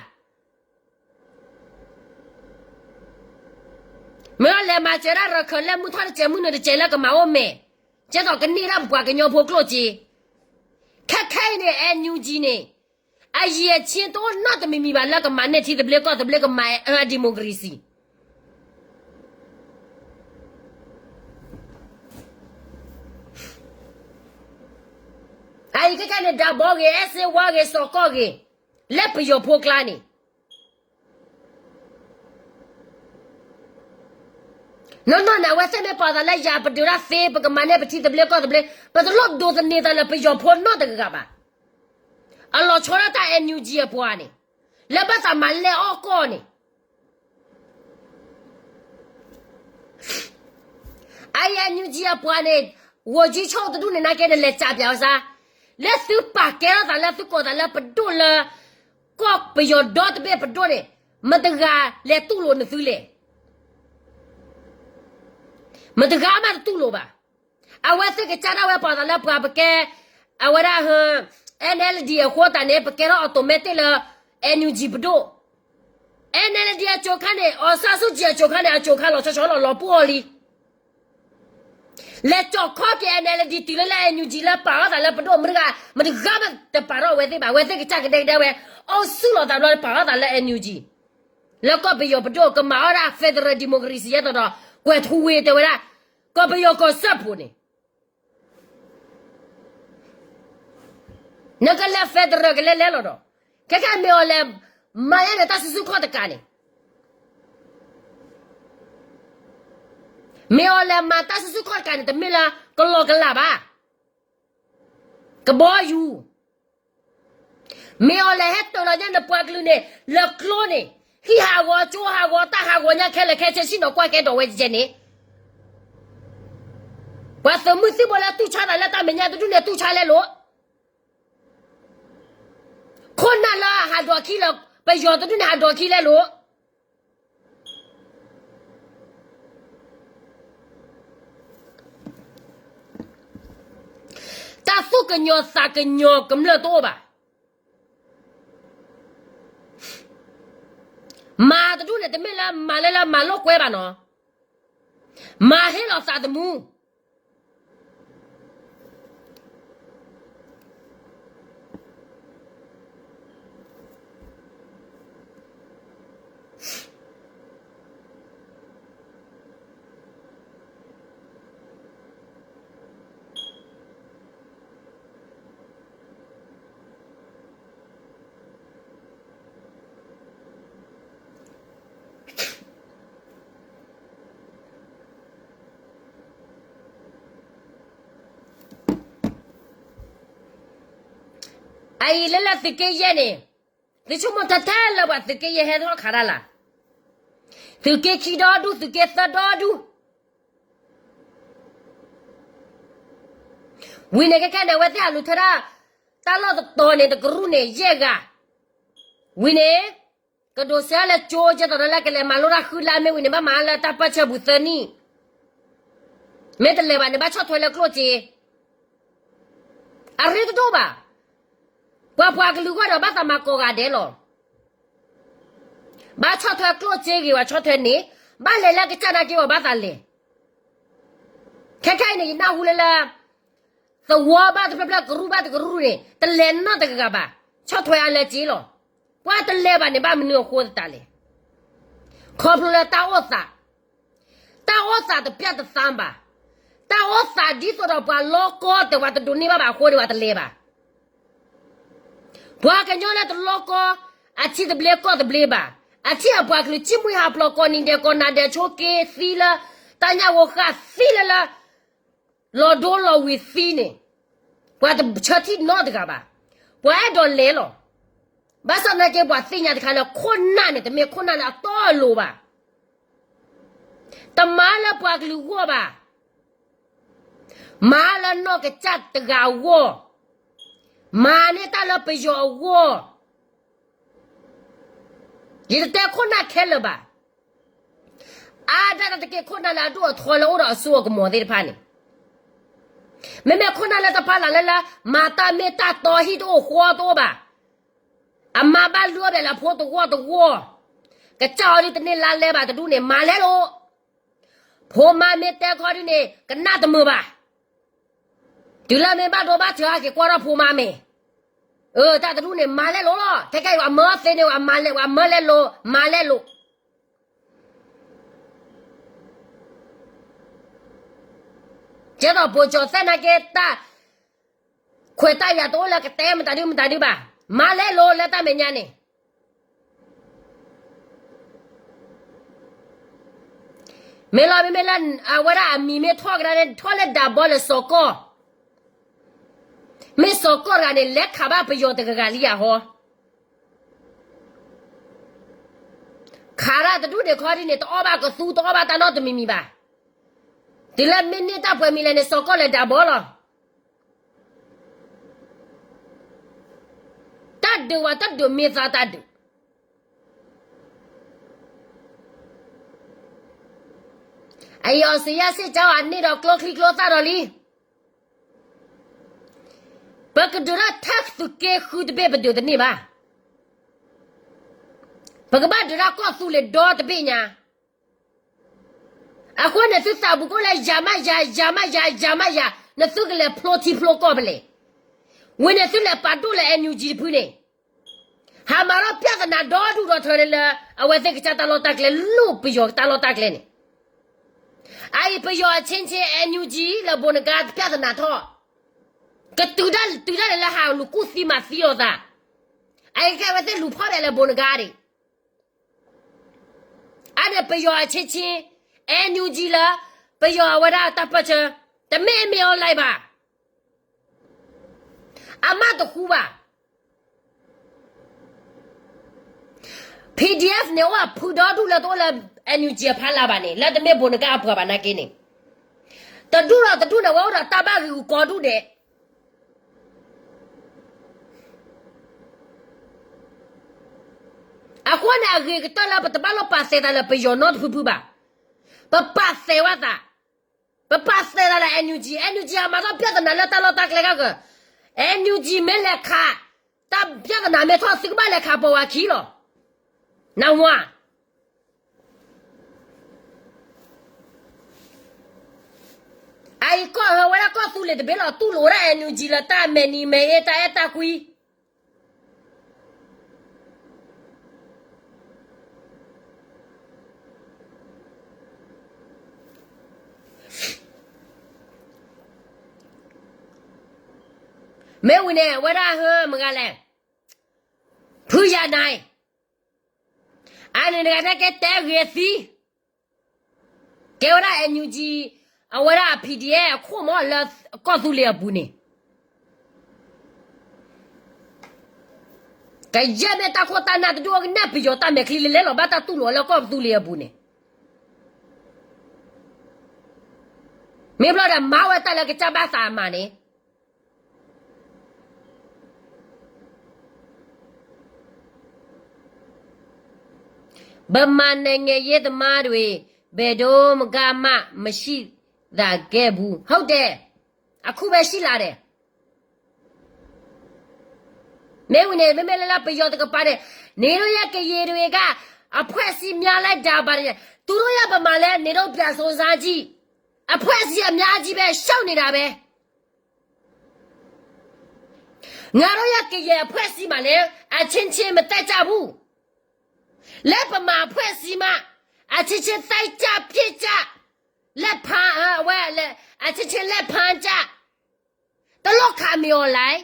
မ့ၢ်အီၤလဲၤမၤစၢၤဒၣ်ရခၢၣ် လၢမုၢ်ထီၣ်တစဲးမုၢ်နုာ်တစဲးလၢကမၤအိၣ်မဲာ်, ကဲသိးကန့ၢ်ဒၣ်ပပှၤကညီဖိကျိၣ်စ့. ခဲခဲအံၤန့ၣ် NUG န့ၣ် အယံာ်အဆ့တအိၣ်နီတမံၤမံၤဘၣ် လၢကမၤန့ၢ်ထံသဘျ့ကီၢ်သဘျ့ ကမၤအ democracy အအံၤခဲခဲန့ၣ် ဒၣ်ဘီဂ့ၤ အဲၣ်စ့ဝါဂ့ၤ စီၤကီၢ်ဂ့ၤ လၢပယီၤဖိကျါန့ၣ် နီၢ်နီၢ်န့ၣ် အဝဲသ့ၣ်မ့ၢ်ပာ်သးလၢယၤ ပဒုးတၢ်သ့ ပကမၤန့ၢ်ပထံသဘျ့ကီၢ်သဘျ့ ပတလိၣ်ဒိးသန့ၤသးလၢပယီၤဖိနီတဂၤဘၣ်. အလီၤဆီဒၣ်တၢ် NUG အပှၤန့ၣ် လၢဘၣ်သးမၤလဲၢ်အီၣ်ကီၢ်န့ၣ် အအံၤ NUG အပှၤန့ၣ် ဂီၤကၠံဆိၣ်တဒူၣ်န့ၣ် နာ်က့န့ၣ် လဲၤစးပၠးဝဲစါ, လၢသုပာ်ကဲထီၣ်သးလၢသုကိးသးလၢပဒိၣ်လၢ ကီၢ်ပယီၤဒီတဘ့ၣ်ပဒိၣ်န့ၣ် မတဂၤလဲၤတူၢ်လိာ်နသုလဲၣ်. မတဂၤမးတတူၢ်လိာ်ဘၣ်. အဝဲသ့ၣ်ကစၢ်ဒၣ်ဝဲပာ်သးလၢပှၤပကဲ အဝဲဒၣ် NLD အဃိသတးန့ၣ် ပကဲထီၣ် automatic လၢ NUG ပဒိၣ်, NLD အစိၤခါန့ၣ် အောင်ဆန်းစုကြည် အစိၤခါန့ၣ် အစိၤခါလီၤဆီဆီလီၤ လီၤပှီၢ်လံ လဲၤကၠီၣ်ခီက့ၤ NLD တုၤလၢလၢ NUG လၢပာ်ထီၣ်သးလၢပဒိၣ်မတဂၤ မတဂၤမးတပာ်ထီၣ်အဝဲသ့ၣ်ဘၣ်. အဝဲသ့ၣ်ကစၢ်ကဒဲကဒဲဝဲ အီၣ်ဆူၣ်လီၤသးဘျီလၢပာ်ထီၣ်သးလၢ NUG လၢကီၢ်ပယီၤပဒိၣ်ကမၤအီၣ်ဒၣ် federal democracy ယဲသိးဒီး ကွဲးထူဝ့ၤတဲဝဲဒၣ် ကီၢ်ပယီၤကီၢ်စၢဖှိၣ်န့ၣ် နကလဲၤ federal ကလဲၤလဲၤလီၤဒီး ခဲခဲမ့ၢ်အီၤလဲၤ မၤယဲန့ၣ်တၢ်စုဆူၣ်ခီၣ်တကးန့ၣ် မ့ၢ်အီၤလဲၤမၤတၢ်စုဆူၣ်ခီၣ်တကးန့ၣ် တမ့ၢ်လၢကလီကလးဘၣ်. ကဘီယူၤ မ့ၢ်အီၤလဲၤဟဲတၢၤလီၤညါနပှၤကလုာ်န့ၣ် လၢကျိန့ၣ် ဟံၣ်ဟးဂီၤ ကၠိဟးဂီၤ တၢ်ဟးဂီၤညါခဲလၢာ်ခဲဆ့ ဆ့ၣ်နီၤကွၢ်ကဲဒိးဝဲကဲန့ၣ် ပှၤသုးမုၢ်သံၣ်ဘိလၢတူၢ်ဆါသးလၢတၢ်မဲာ်ညါတဒူၣ်န့ၣ် တူၢ်ဆါလဲလိာ် ခိၣ်နၢ်လၢဟးဒိးခံလၢ ပယီၤတဒူၣ်န့ၣ်ဟးဒိးခံလဲလိာ် တၢ်သူၣ်ကညီၤသးကညီၤကမျၢၢ်တအိၣ်ဘၣ်. မၤတဒူၣ်န့ၣ် တမ့ၢ်လၢမၤလၢလၢမၤလိာ်ကွဲဘၣ်နီၤ, မၤဟ့ၣ်လီၤသးသမူ အအံၤလၢလၢသုးက့ယဲၢ်န့ၣ်, သုဆိကမိၣ်ထဲထဲလၢပှၤသုးက့ယဲၢ်ဟဲထီၣ်ခးတၢ်လၢ်, သုးက့ခံဒီဒူၣ် သုးက့သၢဒီဒူၣ် ဝံၤန့ၣ်ခဲခဲန့ၣ် အဝဲသ့ၣ်ဟးလူၤထၢဒၣ် တၢ်လီၢ်တတီၤန့ၣ် တကရူၢ်န့ၣ် ယဲၢ်ဂၤ, ဝံၤန့ၣ် ကဒိးစဲလၢကၠိ ကဲသိးဒီးလၢကလဲၤမၤလိတၢ်ဃုလါ မ့ၢ်ဝံၤန့ၣ် ဘၣ်မၤလၢတၢ်ပၢၢ်ဆၢပူၤသၢနံၣ်, မ့ၢ်တလဲၤဘၣ်န့ၣ် ဘၣ်ဆီၣ်ထွဲလၢကျိၣ်စ့, အရ့တဒိၣ်ဘၣ်, ပှၤပှၤကလုာ်ဂီၢ်ဒီးဘၣ်သးမၤကိးဂၤဒဲးလီၤ. ဘၣ်ဆီၣ်ထွဲကျိၣ်စ့ဂ့ၤ ပှၤဆီၣ်ထွဲန့ၣ်, ဘၣ်လဲၤလၢကစၢ်နာ်က့ ပှၤဘၣ်သးလဲၤ. ခဲခဲအံၤန့ၣ် ယနၢ်ဟူလၢလၢ သဝီဘၣ်တဖျၢၣ်ဖျၢၣ် ကရူၢ်ဘၣ်တကရူၢ်န့ၣ် တလဲၤနီတဂၤဘၣ်, ဆီၣ်ထွဲအါလၢက့လီၤ. ပှၤတလဲၤဘၣ်န့ၣ် ဘၣ်မနုၤအဃိသတးလဲၣ်. ခီဖျိလၢတၢ်အိၣ်သး, တၢ်အိၣ်သးတပျၢ်တသးဘၣ်. တၢ်အိၣ်သးဒ်သိးဒီးပှၤလီကီတဲဝဲတဒိးန့ၢ်ဘၣ်ဘၣ်အဃိန့ၣ် ပှၤတလဲၤဘၣ်. ပှၤကညီလၢတလီကီ အထံသဘျ့ကီၢ်သဘျ့ဘၣ်, အထံအပှၤကလုာ် ကံၣ်မှံဟးဖျိး ကိးနံၤဒဲး ကိးနၤဒဲး ဆိးက့သံလၢ တၢ်ညၣ်ဂိဃၣ်သံလၢလၢ လီၤဒိလီၤဝံၤသံန့ၣ်, ပှၤတဆၢထံၣ်နီတဂၤဘၣ်. ပှၤအဲၣ်ဒိးလဲၤလီၤ. ဘၣ်ဆၣ်သနာ်က့ ပှၤသ့ၣ်ညါတခါလၢ ခိၣ်နၢ်န့ၣ် တမ့ၢ်ခိၣ်နၢ်လၢအတီအလိၤဘၣ်. တမၤလၢပှၤကလုာ်ဂီၢ်ဘၣ်. မၤလၢနီၢ်ကစၢ်တဂၤအဂီၢ်, မၤန့ၢ်တၢ်လၢပယီၤအဂီၢ်. ယတတဲခိၣ်နၢ်ခဲလၢာ်ဘၣ်. အါဒၣ်တၢ်တက့ၢ်ခိၣ်နၢ်လၢအဒိၣ်အထီလၢအိၣ်ဒီးအစိအကမီၤသ့ၣ်တဖၣ်န့ၣ်, မ့မ့ၢ်ခိၣ်နၢ်လၢတဖၣ်လၢ်လၢလၢ မၤတၢ်မ့ၢ်တၢ်တီဟံၣ်တအိၣ်ဃီတအိၣ်ဘၣ်. အမါဘၣ်လုၢ်အီၣ်ဘၣ်လၢဖိတဂီၢ်တဂီၢ်, ကစၢ်အီၤဒ်တန့ၢ်လါလဲဘၣ်တဒူၣ်န့ၣ် မၤလဲလိာ်. ဖိမါမ့ၢ်တဲခီဒ်န့ၣ် ကနၣ်တမုာ်ဘၣ်. တုၤလၢမ့ၢ်ဘၣ်ဒိဘၣ်ထၢအက့ၤကွၢ်ထီၣ်ဖိမါမ့ၢ်, အၢ တၢ်တဒူၣ်န့ၣ် မၤလဲလိာ်လီၤ. ခဲကဲအံၤအမၢသ့န့ၣ် အမၢလဲလိာ်, မၤလဲလိာ်. ကဲသိးပိာ်ကၠီၤသဲနာ်က့ တၢ်ခွဲးတၢ်ယာ်တအိၣ်လၢကတဲမတၤဒုမတၤဒုဘၣ်. မၤလဲလိာ်လၢတၢ်မဲာ်ညါန့ၣ် မ့ၢ်လီၤ မ့မ့ၢ်လၢ အဝဲဒၣ်အမံၤမ့ၢ်ထီၣ်ကဒါန့ၣ် ထီၣ်လၢဒၢဘီလၢစီၤကီၢ်, မ့ၢ်စီၤကီၢ်တဂၤန့ၣ် လဲၤခးဘၣ်ပယီၤတဂၤဂၤလံဧါဟီ. ခးတၢ်တဒူၣ်န့ၣ်ခီဒ်န့ၣ် တအီၣ်ဘၣ်ကသူ တအီၣ်ဘၣ်တၢ်နီတမံၤမံၤဘၣ်. တုၤလၢမ့ၢ်န့ၢ်တၢ်ပှဲၤမံၤလဲၣ်န့ၣ် စီၤကီၢ်လဲၤဒၢဘီလီၤ. တၢ်ဒုးဝဲတၢ်ဒုးမ့ၢ်သးတၢ်ဒုး အယီၤစံးယဲစ့ၣ်ကၠီ အန့ၢ်ဒီးကျိချံကျိသၣ်ဒီးလံ. ပကဒုးတၢ်ထၢသုးက့ဃုတဘ့ၣ်ပဒုးတန့ၢ်ဘၣ်. ပကဘၣ်ဒုးတၢ်ကီၢ်သူလ့ၤဒီတဘ့ၣ်ညါ. အဃိန့ၣ်သုသးပူၤကအိၣ်လၢယၤမးယၤ ယၤမးယၤ ယၤမးယၤ နသုကလဲၤဖျိထံဖျိကီၢ်ဖဲလဲၣ်. ဝံၤန့ၣ်သုလဲၤပာ်ဒိၣ်လၢ NUG တဖုန့ၣ် ဟးမၤထီၣ်ပြဿနာဒီဒူၣ်ဒီထၢန့ၣ်လၢ အဝဲသ့ၣ်ကစၢ်တၢ်လီၢ်တၢ်ကျဲ လိၣ်ပယီၤတၢ်လီၢ်တၢ်ကျဲန့ၣ်. အအံၤပယီၤအဆ့ဆ့ NUG လၢဘိနကါပြဿနာထီၣ်, ကတုၤဒၣ်တုၤဒၣ်လဲာ်လၢဟးလူၤကူၣ်သံမၤသံလိာ်သး, အအံၤကဲဝဲသ့ၣ်လူၤဖီၣ်ဘဲလၢဘိနကါဒံး. အန့ၣ်ပယီၤအဆ့ဆ့ NUG လၢ ပယီၤအဝဲဒၣ်တၢ်ပၢၢ်ဆၢ တမ့ၢ်မ့ၢ်အီၤလဲၣ်ဘၣ်. အမါတဃူဘၣ်. PDF န့ၣ် အိၣ်အဖုဒီဒူၣ်လၢတအိၣ်လၢ NUG အဖီလာ်ဘၣ်န့ၣ် လၢတမ့ၢ်ဘိနကါအပှၤဘၣ်နာ်က့န့ၣ်, တဒူၣ်ဒီးတဒူၣ်န့ၣ် ဝဲအိၣ်ဒီးတၢ်ဘၣ်ဂံာ်ဂူာ်ကိးဒူၣ်ဒဲး. အဃိန့ၣ် အဂ့ၤကတၢၢ်လၢပတဘၣ်လိၣ်ပာ်သဲးသးလၢပယီၤနီတဖုဖုဘၣ်. ပပာ်သဲးဝဲသး, ပပာ်သဲးသးလၢ NUG, NUG အမၤထီၣ်ပြဿနာလၢတၢ်လီၢ်တၢ်ကျဲဂၤဂၤ, NUG မ့ၢ်လဲၤခး တၢ်ပြဿနာမ့ၢ်ထီၣ် သုကဘၣ်လဲၤခးပိာ်ဝဲခံလီၤ. နဝၤ အအံၤကီၢ်ဟဲဝဲဒၣ်ကီၢ်သူလ့ၤတဘ့ၣ်လီၤ တူၢ်လိာ်ဝဲဒၣ် NUG လၢတၢ်မဲာ်နံၤမဲာ်အ့ တၢ်အဲၣ်တၢ်ကွံ မ့ၢ်ဝံၤန့ၣ် အဝဲဒၣ်ဟၢမတၤလဲၣ်, ဖုယၤနၤ, အန့ၣ်တဂၤန့ၣ်ကဲတဲဂ့ၤသံ, ကဲဝဲဒၣ် NUG, အဝဲဒၣ် PDF အခိၣ်မီၢ်လၢကီၢ်သူလ့ၤအပူၤန့ၣ် ကယဲၢ်မ့ၢ်တၢ်ခိၣ်တၢ်နၢ်တဒူၣ်အကနၣ်ပယီၤတၢ်မဲာ်ချံလၢလဲၤလီၤ ဘၣ်တၢ်တူၢ်လိာ်အီၤလၢကီၢ်သူလ့ၤအပူၤန့ၣ်, မ့ၢ်ဘျီဒီးမၤဝဲတၢ်လၢကစၢ်ဘၣ်သးအမၤန့ၣ် ဗမာနိုင်ငံရေးသမားတွေ ဘယ်တော့မှ မရှိသနာ်က့ဘူး ဟုတ်တယ်, အခုပဲရှိလာတယ်. မ့ၢ်ဝံၤန့ၣ် မ့မ့ၢ်လၢလၢပယီၤတကပၤန့ၣ် နေတို့ရဲ့ကရင်တွေက အဖွဲ့အစည်းများလိုက်တာပါ သူတို့ရဲ့ဗမာလည်း နေတို့ပြန်စုံစမ်းကြည့် အဖွဲ့အစည်းအများကြီးပဲ ရှုံးနေတာပဲ ငါတို့ရဲ့ကရင်အဖွဲ့အစည်းမှာလည်း အချင်းချင်းမတိုက်ကြဘူး လၢဗမာအဖွဲ့အစည်းမှာ အချင်းချင်းတိုက်ကြဖြစ်ကြ လက်ဖမ်း အဝဲ အချင်းချင်းလက်ဖမ်းကြ တလိၣ်ခးမ့ၢ်အီၤလဲၣ်,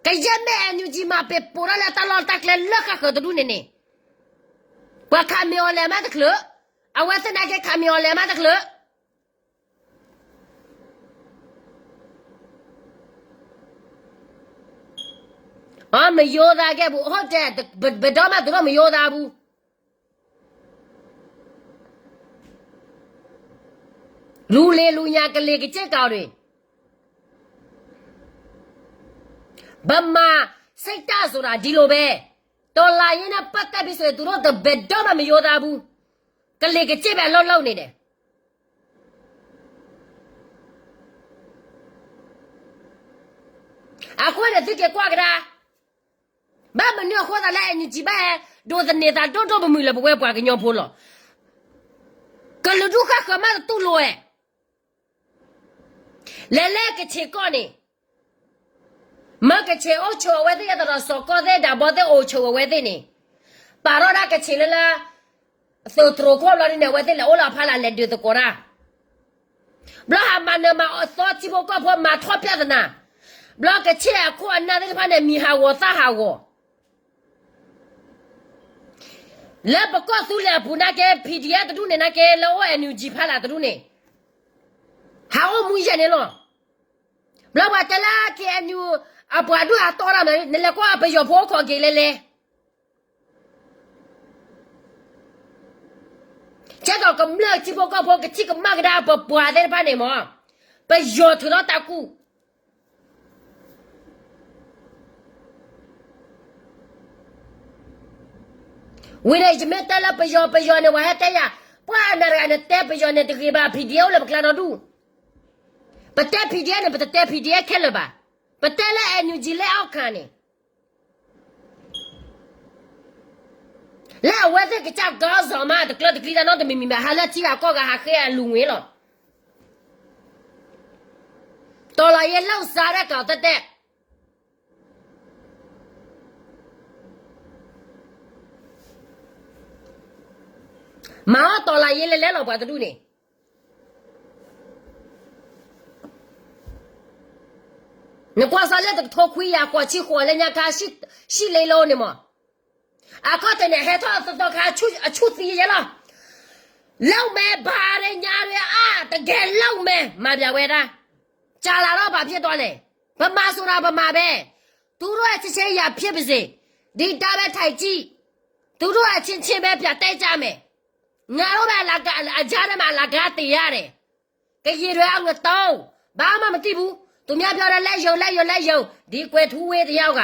ကယဲၢ်မ့ၢ် NUG မၤပ့ၤပိာ်ထီၣ်လၢတၢ်လီၢ်တၢ်ကျဲလၢဃၣ်ဃၢၤတဒူၣ်န့ၣ်န့ၣ်, ပှၤခးမ့ၢ်အီၤလဲၣ်မးတချုး, အဝဲသ့ၣ်နာ်က့ခးမ့ၢ်အီၤလဲၣ်မးတချုး အီ မယိၤသးကဲပူၤ ဟုတ်တယ်, ဘယ်တော့မှ သူတို့မယိုးသားဘူး. လူလ့ၤလူညါ ကလ့ၤကစ့ၢ်ကီးန့ၣ် ဗမာစစ်တပ်ဆိုတာ ဒီလိုပဲ တော်လှန်ရေးနဲ့ပတ်သက်ပြီးဆိုရင် သူတို့တဘယ်တော့မှ မရိုးသားဘူး ကလ့ၤကစ့ၢ်ပဲ အလုပ်လုပ်နေတယ်. အဃိန့ၣ် သုက့ၤကွၢ်ကဒါ ဘၣ်မနုၤအဃိသးလၢ NUG ဘၣ်ဟဲ ဒိးသန့ၤသးဒိၣ်ဒိၣ်မုၢ်မုၢ်လၢပဝဲပှၤကညီဖိလီၤ. ကလုာ်ဒူၣ်ဃၣ်ဃၢၤမးတတူၢ်လိာ်ဝဲ လဲၤလၢကချ့ၣ်ကီၢ်န့ၣ် မၢကချ့ၣ်အိၣ်ဆိးအဝဲသ့ၣ် ယသးဒီးစီၤကီၢ်သ့ၣ် ဒးဘီသ့ၣ်အိၣ်ဆိးအဝဲသ့ၣ်န့ၣ် ပာ်ထီၣ်ဒၣ်ကချ့ၣ်လၢလၢ သုးတြိၤခိၣ်ဘျီဒ်န့ၣ် အဝဲသ့ၣ်လဲၤအိၣ်လၢအဖီလာ် လဲၤဒုးသကိးတၢ် ဘျီဟးမၤနၢၤမၤအီၣ်သီထံဖိကီၢ်ဖိ မၤထီၣ်ပြဿနာ ဘျီကချ့ၣ်အခိၣ်အနၢ်သ့ၣ်တဖၣ်န့ၣ် မံၤဟးဂီၤသၣ်ဟးဂီၤ လၢပကီၢ်သူလ့ၤအပူၤနာ်က့ PDF တဒူၣ်န့ၣ်နာ်က့ လၢအိၣ် NUG ဖီလာ်တဒူၣ်န့ၣ် ဟးအိၣ်မူယဲၢ်န့ၣ်လီၤ. ဘျီပှၤတဲလၢ KNU အပှၤဒူၣ်အတီတၢ်မး နလဲၤကွၢ်ပယီၤဖိအိၣ်ခိးက့ၤလဲၤလဲၤ ကဲသိးကမျၢၢ်ထံဖိကီၢ်ဖိ ကထံၣ်ကမၣ်ကဒါပပှၤသ့ၣ်တဖၣ်န့ၣ်မး ပယီၤထုးထီၣ်တၢ်ကူၣ် ဝံၤန့ၣ် ယမ့ၢ်တဲလၢပယီၤ ပယီၤန့ၣ် ပှၤဟဲတဲယၤ ပှၤနၤတဂၤန့ၣ်တဲပယီၤန့ၣ်တဂ့ၤဘၣ် PDF အိၣ်လၢပကျါဒီဒူၣ် ပတဲ PDF န့ၣ် ပတတဲ PDF ခဲလၢာ်ဘၣ် ပတဲလၢ NUG လၢအီၣ်ခါန့ၣ် လၢအဝဲသ့ၣ်ကစၢ်ကီၢ်စီၤမး တကျၢတကျံတၢ်နီတမံၤမံၤမး ဟးလၢထံဂၤကီၢ်ဂၤ ဟးဃ့အလူၤငွေလီၤ. တော်လှန်ရေးလုပ်စားတဲ့ကောင်သက်သက် မၤအီၣ် တော်လှန်ရေး လဲၤလဲၤလီၤ ပှၤတဒူၣ်န့ၣ် နကွၢ်စၢ်လၢတကထိခွံကယၤဃိးဆံဃိးလၢညါခါ ရှိလိမ့်လိၤန့ၣ်မး အခီၣ်ထံးန့ၣ် ဟဲထီၣ်သီသီခါ အဆူၣ်သံယဲလီၤ လုပ်မယ် ဘာတွေ ညာတွေ အါ တကယ်လုပ်မယ် မၤပြဝဲဒၣ် ကြာလာတော့ ဘာဖြစ်သွားလဲ ဗမာဆိုတာ ဗမာပဲ သူတို့အချင်းချင်း ရန်ဖြစ်ပါစေ ဒီတိုင်းပဲ ထိုင်ကြည့် သူတို့အချင်းချင်းပဲ ပြန်တက်ကြမယ် ငါတို့ပဲ အလကား အကြားထဲမှာ အလကား သေရတယ် ကရင်တွေ အငတုံး ဘာမှမသိဘူး သူများပြောတဲ့ လက်ယုံ လက်ယုံ လက်ယုံ ဒီကွယ်ထူးဝေး တစ်ယောက်က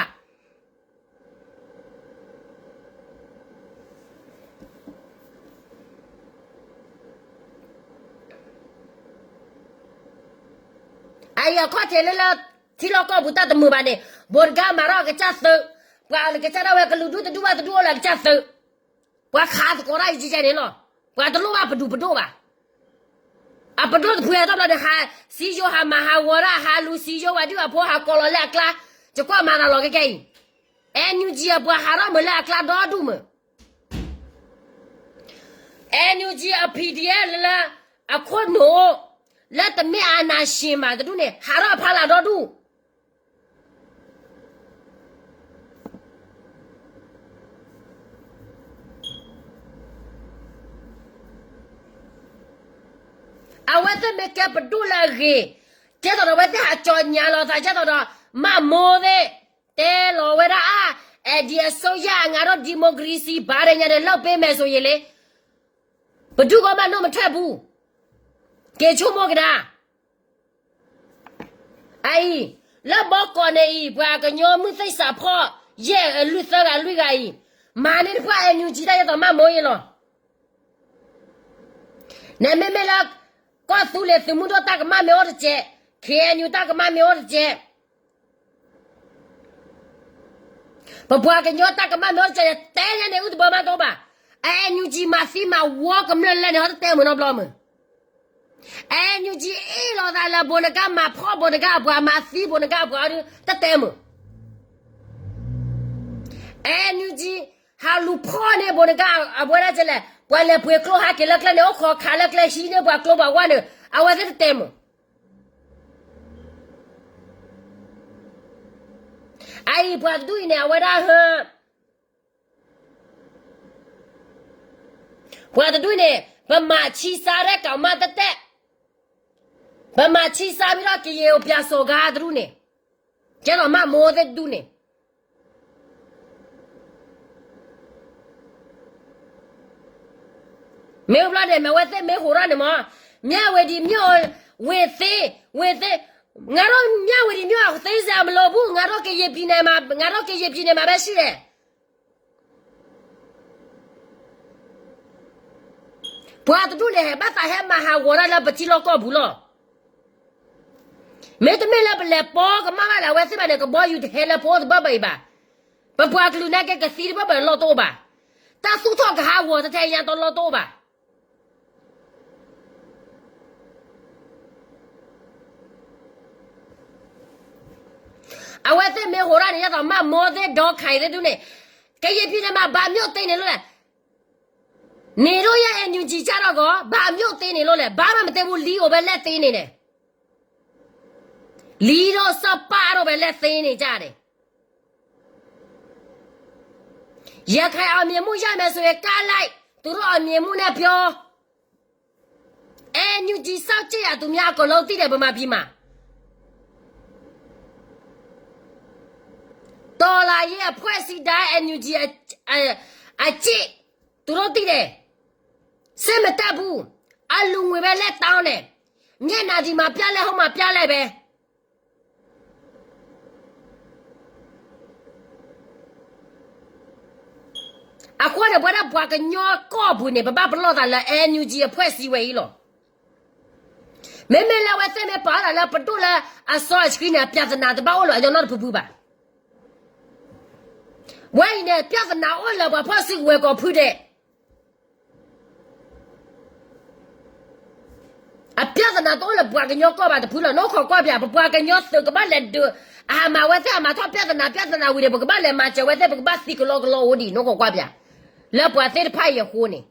အံၤအခီၣ်ထံးလၢလၢ ထံလီၢ်ကီၢ်ပူၤ တၢ်တမုာ်ဘၣ်န့ၣ် ဗိုလ်တကါမၤထီၣ်အကစၢ်သုး ပှၤကစၢ်ဒၣ်ဝဲ ကလုာ်ဒူၣ်တဒူၣ်ဘၣ်တဒူၣ်အိၣ်လၢအကစၢ်သုး ပှၤခးသကိးတၢ်အံၤကဲန့ၣ်လီၤ ပှၤတလိၣ်ဘၣ်ပဒုၣ်ပဒိၣ်ဘၣ် အပဒိၣ်တဖုဟဲထီၣ်ဘျီန့ၣ် ဟးစံယိၤ ဟးမၤဟးဂီၤတၢ် ဟးလူၤစံယိၤ ပှၤဒုၣ်ပှၤဖိ ဟးကိးလီၤလၢအကျါ ယကွၢ်မၤသးလီၤကဲကဲအံၤ NUG အပှၤဟးထီၣ်မုာ်လၢအကျါဒီဒူၣ်မုာ် NUG အ PDF လၢ အခိၣ်နူာ် လၢတမ့ၢ်အာဏာရှင်မးတဒူၣ်န့ၣ် ဟးထီၣ်အဖီလာ်ဒီဒူၣ် အဝဲသ့ၣ်မ့ၢ်ကဲပဒိၣ်လၢအဂ့ၤ ကဲသိးဒီးအဝဲသ့ၣ်ဟးကၠီညါလီၤသး ကဲသိးဒီး မၢ်မိၢ်သ့ၣ် တဲလီၤဝဲဒၣ်အါ NLD အစိုးရ ငါတို့ ဒီမိုကရေစီ ဘာတွေ ညာတွေ လုပ်ပေးမယ်ဆိုရင်လေ ဘယ်သူကမှ နှုတ်မထွက်ဘူး က့ၤဆိကမိၣ်ကဒါ အအံၤ လၢဘီကီးန့ၣ်အံၤ ပှၤကညီမုၢ်သ့ၣ်စးဖီၣ် ယဲၢ်အလွံၢ်သၢဂၤလွံၢ်ဂၤအံၤ မၤန့ၢ်တဖၣ် NUG တၢ်ယဲသိးမၢ်မိၢ်အံၤလီၤ နမ့မ့ၢ်လၢ ကီၢ်သူလ့ၤသုးမုၢ်ဒိၣ်တၢ်ကမၣ်မ့ၢ်အိၣ်တကဲး KNU တၢ်ကမၣ်မ့ၢ်အိၣ်တကဲး ပပှၤကညီတၢ်ကမၣ်မ့ၢ်အိၣ်တကဲးန့ၣ် တဲညါန့ၣ် အုၣ်တဘၢမးတအိၣ်ဘၣ် အ NUG မၤသံမၤဝီကမျၢၢ်လဲၣ်န့ၣ် ဟီတတဲမုာ်နီတဘျီမုာ် NUG အ့ၣ်လိာ်သးလၢ ဗိုလ်တကါမၤဖီၣ် ဗိုလ်တကါအပှၤ မၤသံ ဗိုလ်တကါအပှၤ တတဲမုာ် NUG ဟးလူၤဖီၣ်န့ၢ် ဗိုလ်တကါအဝဲဒၣ်ကလဲၣ် ပှၤလဲၤပှ့ၤကျိဟးက့ၤလၢကျဲန့ၣ် အိၣ်ခိးခးလၢကျဲဟံးန့ၢ်ပှၤကျိပှၤဝါန့ၣ် အဝဲသ့ၣ်တတဲမုာ် အအံၤပှၤတဒူၣ်အံၤန့ၣ် အဝဲဒၣ်ဟၢ ပှၤတဒူၣ်န့ၣ် ဗမာချီးစားတဲ့ကောင်မသက်သက် ဗမာချီးစားပြီးတော့ ကရင်ကို ပြန်စော်ကား တဒူၣ်န့ၣ် ကဲသိးမၢ်မိၢ်သ့ၣ်တဒူၣ်န့ၣ် မ့ၢ်အိၣ်ဘျီန့ၣ် မ့ၢ်ဝဲသ့ၣ်မ့ၢ်ဟိးထီၣ်န့ၣ်မး မြဝတီမြို့ ဝေသင် ဝေသင် ငါတို့ မြဝတီမြို့ သေးစရာမလိုဘူး ငါတို့ ကရင်ပြည်နယ်မှာ ငါတို့ ကရင်ပြည်နယ်မှာပဲရှိတယ်. ပှၤတဒူၣ်န့ၣ် ဟဲဘၣ်သးဟဲမၤဟးဂီၤတၢ်လၢပထံလီၢ်ကီၢ်ပူၤလီၤ. မ့တမ့ၢ်လၢပလဲၤပိာ်ကမၣ်ဘၣ်လၢအဝဲသ့ၣ်ဘၣ်န့ၣ် ကဘီယူၤတဟဲလၢပအိၣ်တဘၣ်ဘၣ်အံၤဘၣ်. ပပှၤကလုာ်နာ်က့ ကသံတဘၣ်ဘၣ်လီၢ်တအိၣ်ဘၣ်. တၢ်သူၣ်ထီၣ်ကဟးဂီၤတထဲညါတလီၢ်တအိၣ်ဘၣ်. အဝဲသ့ၣ်မ့ၢ်ဟိးရၣ်န့ၣ် ယဲသိးမၢ်မိၢ်သ့ၣ်ဒီးခးအံၤသ့ၣ်ဒုန့ၣ် ကရင်ပြည်နယ်မှာ ဘာမျိုးသင်နေလို့လဲ. နေလို့ရ NUG ကျတော့ကော ဘာမျိုးသင်နေလို့လဲ. ဘာမှမသင်ဘူး လီအိၣ်ပဲ လက်သင်နေတယ်. လီတော့စပားတော့ပဲ လက်သင်နေကြတယ်. ရခိုင်အောင်မြင်မှုရမယ်ဆိုရင် ကလိုက် သူတို့အောင်မြင်မှုနဲ့ပြော. NUG စောင့်ကြည့်ရ သူများအကုန်လုံးသိတယ် ဗမာပြည်မှာ. တော်လှန်ရေးအဖွဲ့အစည်းတိုင်း NUG အ, အ, အကျင့် သူတို့သိတယ်. စက်မတတ်ဘူး. အလူငွေပဲလက်တောင်းတယ်. မျက်နှာဒီမှာပြလိုက် ဟိုမှာပြလိုက်ပဲ. အဃိန့ၣ် ပဝဲဒၣ်ပှၤကညီကီၢ်ပူၤန့ၣ် ပဘၣ်ပလီၢ်သးလၢ NUG အဖွဲ့အစည်းဝဲအံၤလီၤ. မ့မ့ၢ်လၢအဝဲသ့ၣ်မ့ၢ်ပာ်အီၤဒၣ်လၢပဒိၣ်လၢအစီအဆှံန့ၣ် ပြဿနာတဘၣ်အိၣ်လၢအညီနီတဖုဖုဘၣ်. ဝဲအံၤန့ၣ် ပြဿနာအိၣ်လၢပှၤဖီၣ်စုကဝဲၤကီၢ်ဖုဒဲး. အပြဿနာတအိၣ်လၢပှၤကညီကီၢ်ဘၣ်တဖုလီၤ. နီၢ်ခိးကွၢ်ပၠး ပပှၤကညီသုးကဘၣ်လဲၤဒုး, အဟးမၤဝဲသ့ၣ် အမၤထီၣ်ပြဿနာ ပြဿနာဝံၤန့ၣ် ပကဘၣ်လဲၤမၤစၢၤဝဲသ့ၣ် ပကဘၣ်သံကလီကလီအိၣ်ဒံး နီၢ်ခိးကွၢ်ပၠး, လၢပှၤသ့ၣ်တဖၣ်အံၤအဃိန့ၣ်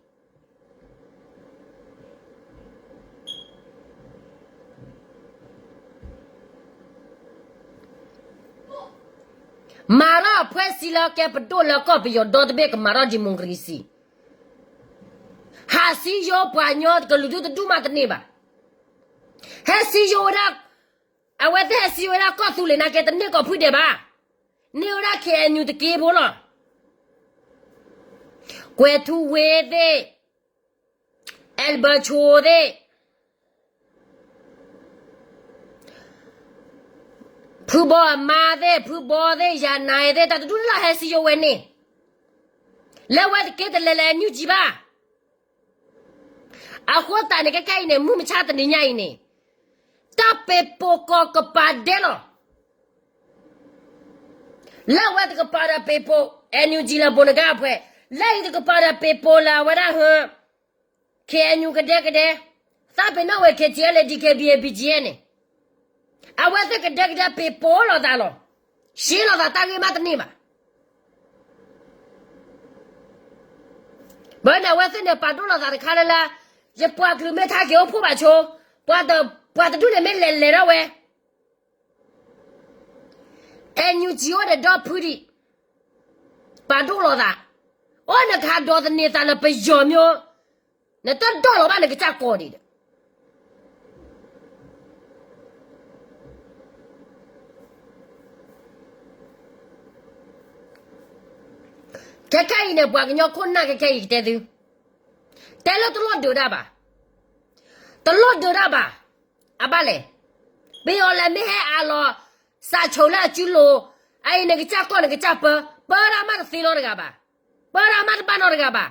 မၤထီၣ်အ ဖွဲ့စည်း လၢကဲပဒိၣ်လၢကီၢ်ပယီၤဒီတဘ့ၣ် ကမၤထီၣ် democracy. ဟးစံယိပှၤကညီကလုာ်ဒူၣ်တဒူၣ်မးတန့ၢ်ဘၣ်. ဟဲစံယိဝဲဒၣ်, အဝဲသ့ၣ်ဟဲစံယိဝဲဒၣ်ကီၢ်သူလ့ၤနာ်က့ တန့ၢ်ကီၢ်ဖုဒဲးဘၣ်. န့ၢ်ဝဲဒၣ် KNU တက့ဖိလီၤ. ကွဲၤထူဝ့သ့ၣ်, အဲလ်ဘၢၣ်ဆိသ့ၣ်, ဖုဘီအမါသ့ၣ်, ဖုဘီသ့ၣ်, ယၤနၤသ့ၣ်, တၢ်တဒူၣ်န့ၣ်လီၤ ဟဲစံယိဝဲန့ၣ်, လၢဝဲတက့တလဲၤလၢ NUG ဘၣ်. အဃိသတးန့ၣ် ခဲခဲအံၤန့ၣ် မုၢ်မဆါတနံၤညါအံၤန့ၣ်, တၢ်ပ့ၤပိာ်ကီၢ်ကပၤဒဲးလီၤ. လၢအဝဲတကပၤဒီးပ့ၤပိာ် NUG လၢဘိးနကါအဖှဲး, လၢအံၤတကပၤဒီးပ့ၤပိာ်လၢအဝဲဒၣ်ဟၢ KNU ကဒဲကဒဲ, သးပ့ၤနီၣ်ဝဲ KTLA DKBA BGF န့ၣ်, အဝဲသ့ၣ်ကဒဲကဒဲပ့ၤပိာ်လိာ်သးလီၤ. ရှဲလိာ်သးတၢ်ဂ့ၢ်မးတန့ၢ်ဘၣ်. ဘၣ်န့ၣ် အဝဲသ့ၣ်န့ၣ် ပာ်ဒိၣ်လိာ်သးတခါလၢ်လၢ်, ယပှၤကလုာ်မ့ၢ်ထါက့ၤအိၣ်ဖှိၣ်ဘၣ်ဆိ, ပှၤတဒူၣ်န့ၣ်မ့ၢ်လဲၤလဲၤထီၣ်ဝဲ NUG အိၣ်ဒီးဒီဖုဒံး, ပာ်ဒိၣ်လိာ်သး, အိၣ်နကဟးဒိးသန့ၤသးလၢပယီၤမ့ၢ်, နတဒိၣ်လီၤဘၣ်နကစၢ်ကီးဒံးဒီး ခဲခဲအံၤန့ၣ် ပှၤကညီခိၣ်နၢ်ခဲခဲအံၤကတဲသု, တဲလၢတလိၣ်ဒုးတၢ်ဘၣ်, တလိၣ်ဒုးတၢ်ဘၣ်, အဘၣ်လဲၣ်, ပယီၤလဲၤမ့ၢ်ဟဲအးလီၤ, စးဆိးလၢအစုလိၤ, အအံၤနကစၢ်ကီၢ်နကစၢ်ပၢ, ပၢတၢ်မးတသ့နီတဂၤဘၣ်, ပၢတၢ်မးတဘၣ်နီတဂၤဘၣ်.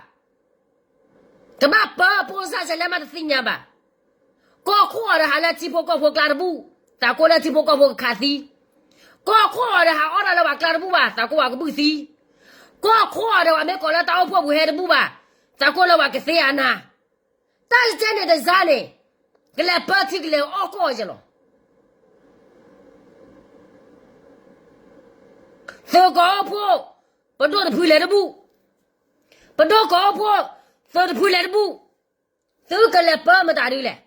ကဘၣ်ပၢဖိစၢ်ဆဲးလဲမးတသ့ၣ်ညါဘၣ်. ကီၢ်ခိၣ်အီၤဒီးဟးလၢထံဖိကီၢ်ဖိကျါတဘူၣ်, သးကိးလၢထံဖိကီၢ်ဖိကခးသံ, ကီၢ်ခိၣ်အီၤဒီးဟးအီၣ်တၢ်လၢပှၤကျါတဘူၣ်ဘၣ်, သးကိးပှၤကဘုၣ်သံ, ကီၢ်ခိၣ်အီၤဒီးပှၤမ့ၢ်ကိးလၢတၢ်အိၣ်ဖှိၣ်ပူၤဟဲတဘူၣ်ဘၣ်, သးကိးလၢပှၤကသ့အနၤ, တၢ်တကဲန့ၣ်တစၢ်န့ၣ်, ကလဲၤပၢထံကလဲၤအီၣ်ကီၢ်အီၤကလီၤ. သုးကီၢ်အိၣ်ဖှိၣ်, ပဒိၣ်တဖုလဲၤတဘူၣ်, ပဒိၣ်ကီၢ်အိၣ်ဖှိၣ်, သုးတဖုလဲၤတဘူၣ်, သုကလဲၤပၢမတၤဒ်လဲၣ်.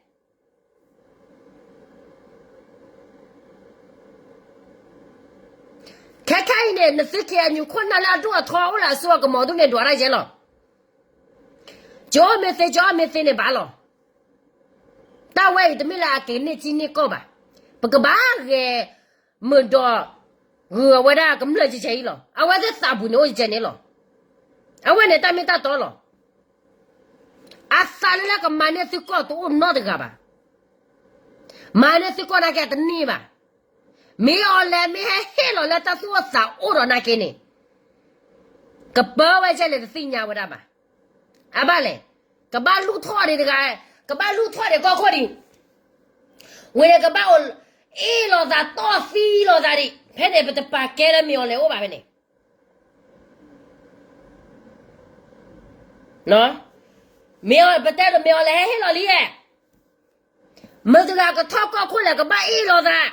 ခဲခဲအံၤန့ၣ် နသု KNU ခိၣ်နၢ်လၢအဒိၣ်အထီအိၣ်လၢအစိအကမီၤဒူၣ်န့ၣ် ဒွးတၢ်ယဲလီၤ. ကၠီမ့ၢ်သ့ ကၠီမ့ၢ်သ့န့ၣ်ဘၣ်လီၤ. တၢ်ဝဲအံၤတမ့ၢ်လၢအက့ၤန့ၢ်ထံန့ၢ်ကီၢ်ဘၣ်. ပကဘၣ်ဂဲၤ မုာ်ဒီး ဂုာ်အဝဲဒၣ်ကမျၢၢ်ကဲကဲအံၤလီၤ. အဝဲသ့ၣ်သးပူၤန့ၣ်အိၣ်ကဲကဲန့ၣ်လီၤ. အဝဲန့ၣ်တၢ်မ့ၢ်တၢ်တီလီၤ. အသးလၢလၢကမၤန့ၢ်သုကီၢ်တအိၣ်နီတဂၤဘၣ်. မၤန့ၢ်သုကီၢ်နာ်က့တန့ၢ်ဘၣ်. မ့ၢ်အီၤလဲၤမ့ၢ်ဟဲဟ့ၣ်လီၤလၢတၢ်သူၣ်အိၣ်သးအိၣ်ဒီးနာ်က့န့ၣ် ကပၢဝဲကဲလဲၣ်တသ့ၣ်ညါဝဲဒၣ်ဘၣ်. အဘၣ်လဲၣ်, ကဘၣ်လူၢ်ထီၣ်ဒံးတဂၤ, ကဘၣ်လူၢ်ထီၣ်ဒံးကီၢ်ခိၣ်ဒံး, ဝံၤန့ၣ်ကဘၣ်အိၣ်အ့ၣ်လိာ်သးတီၢ်သံလိာ်သးဒံး, ဖဲန့ၣ်ပတပာ်ကဲလၢမ့ၢ်အီၤလဲၤအိၣ်ဘၣ်ဖဲန့ၣ် မ့ၢ်အီၤပတဲဒီးမ့ၢ်အီၤလဲၤဟဲဟ့ၣ်လီၤလံဧါ. မတၤတဂၤကထီၣ်ကီၢ်ခိၣ်လဲၣ် ကဘၣ်အ့ၣ်လိာ်သး.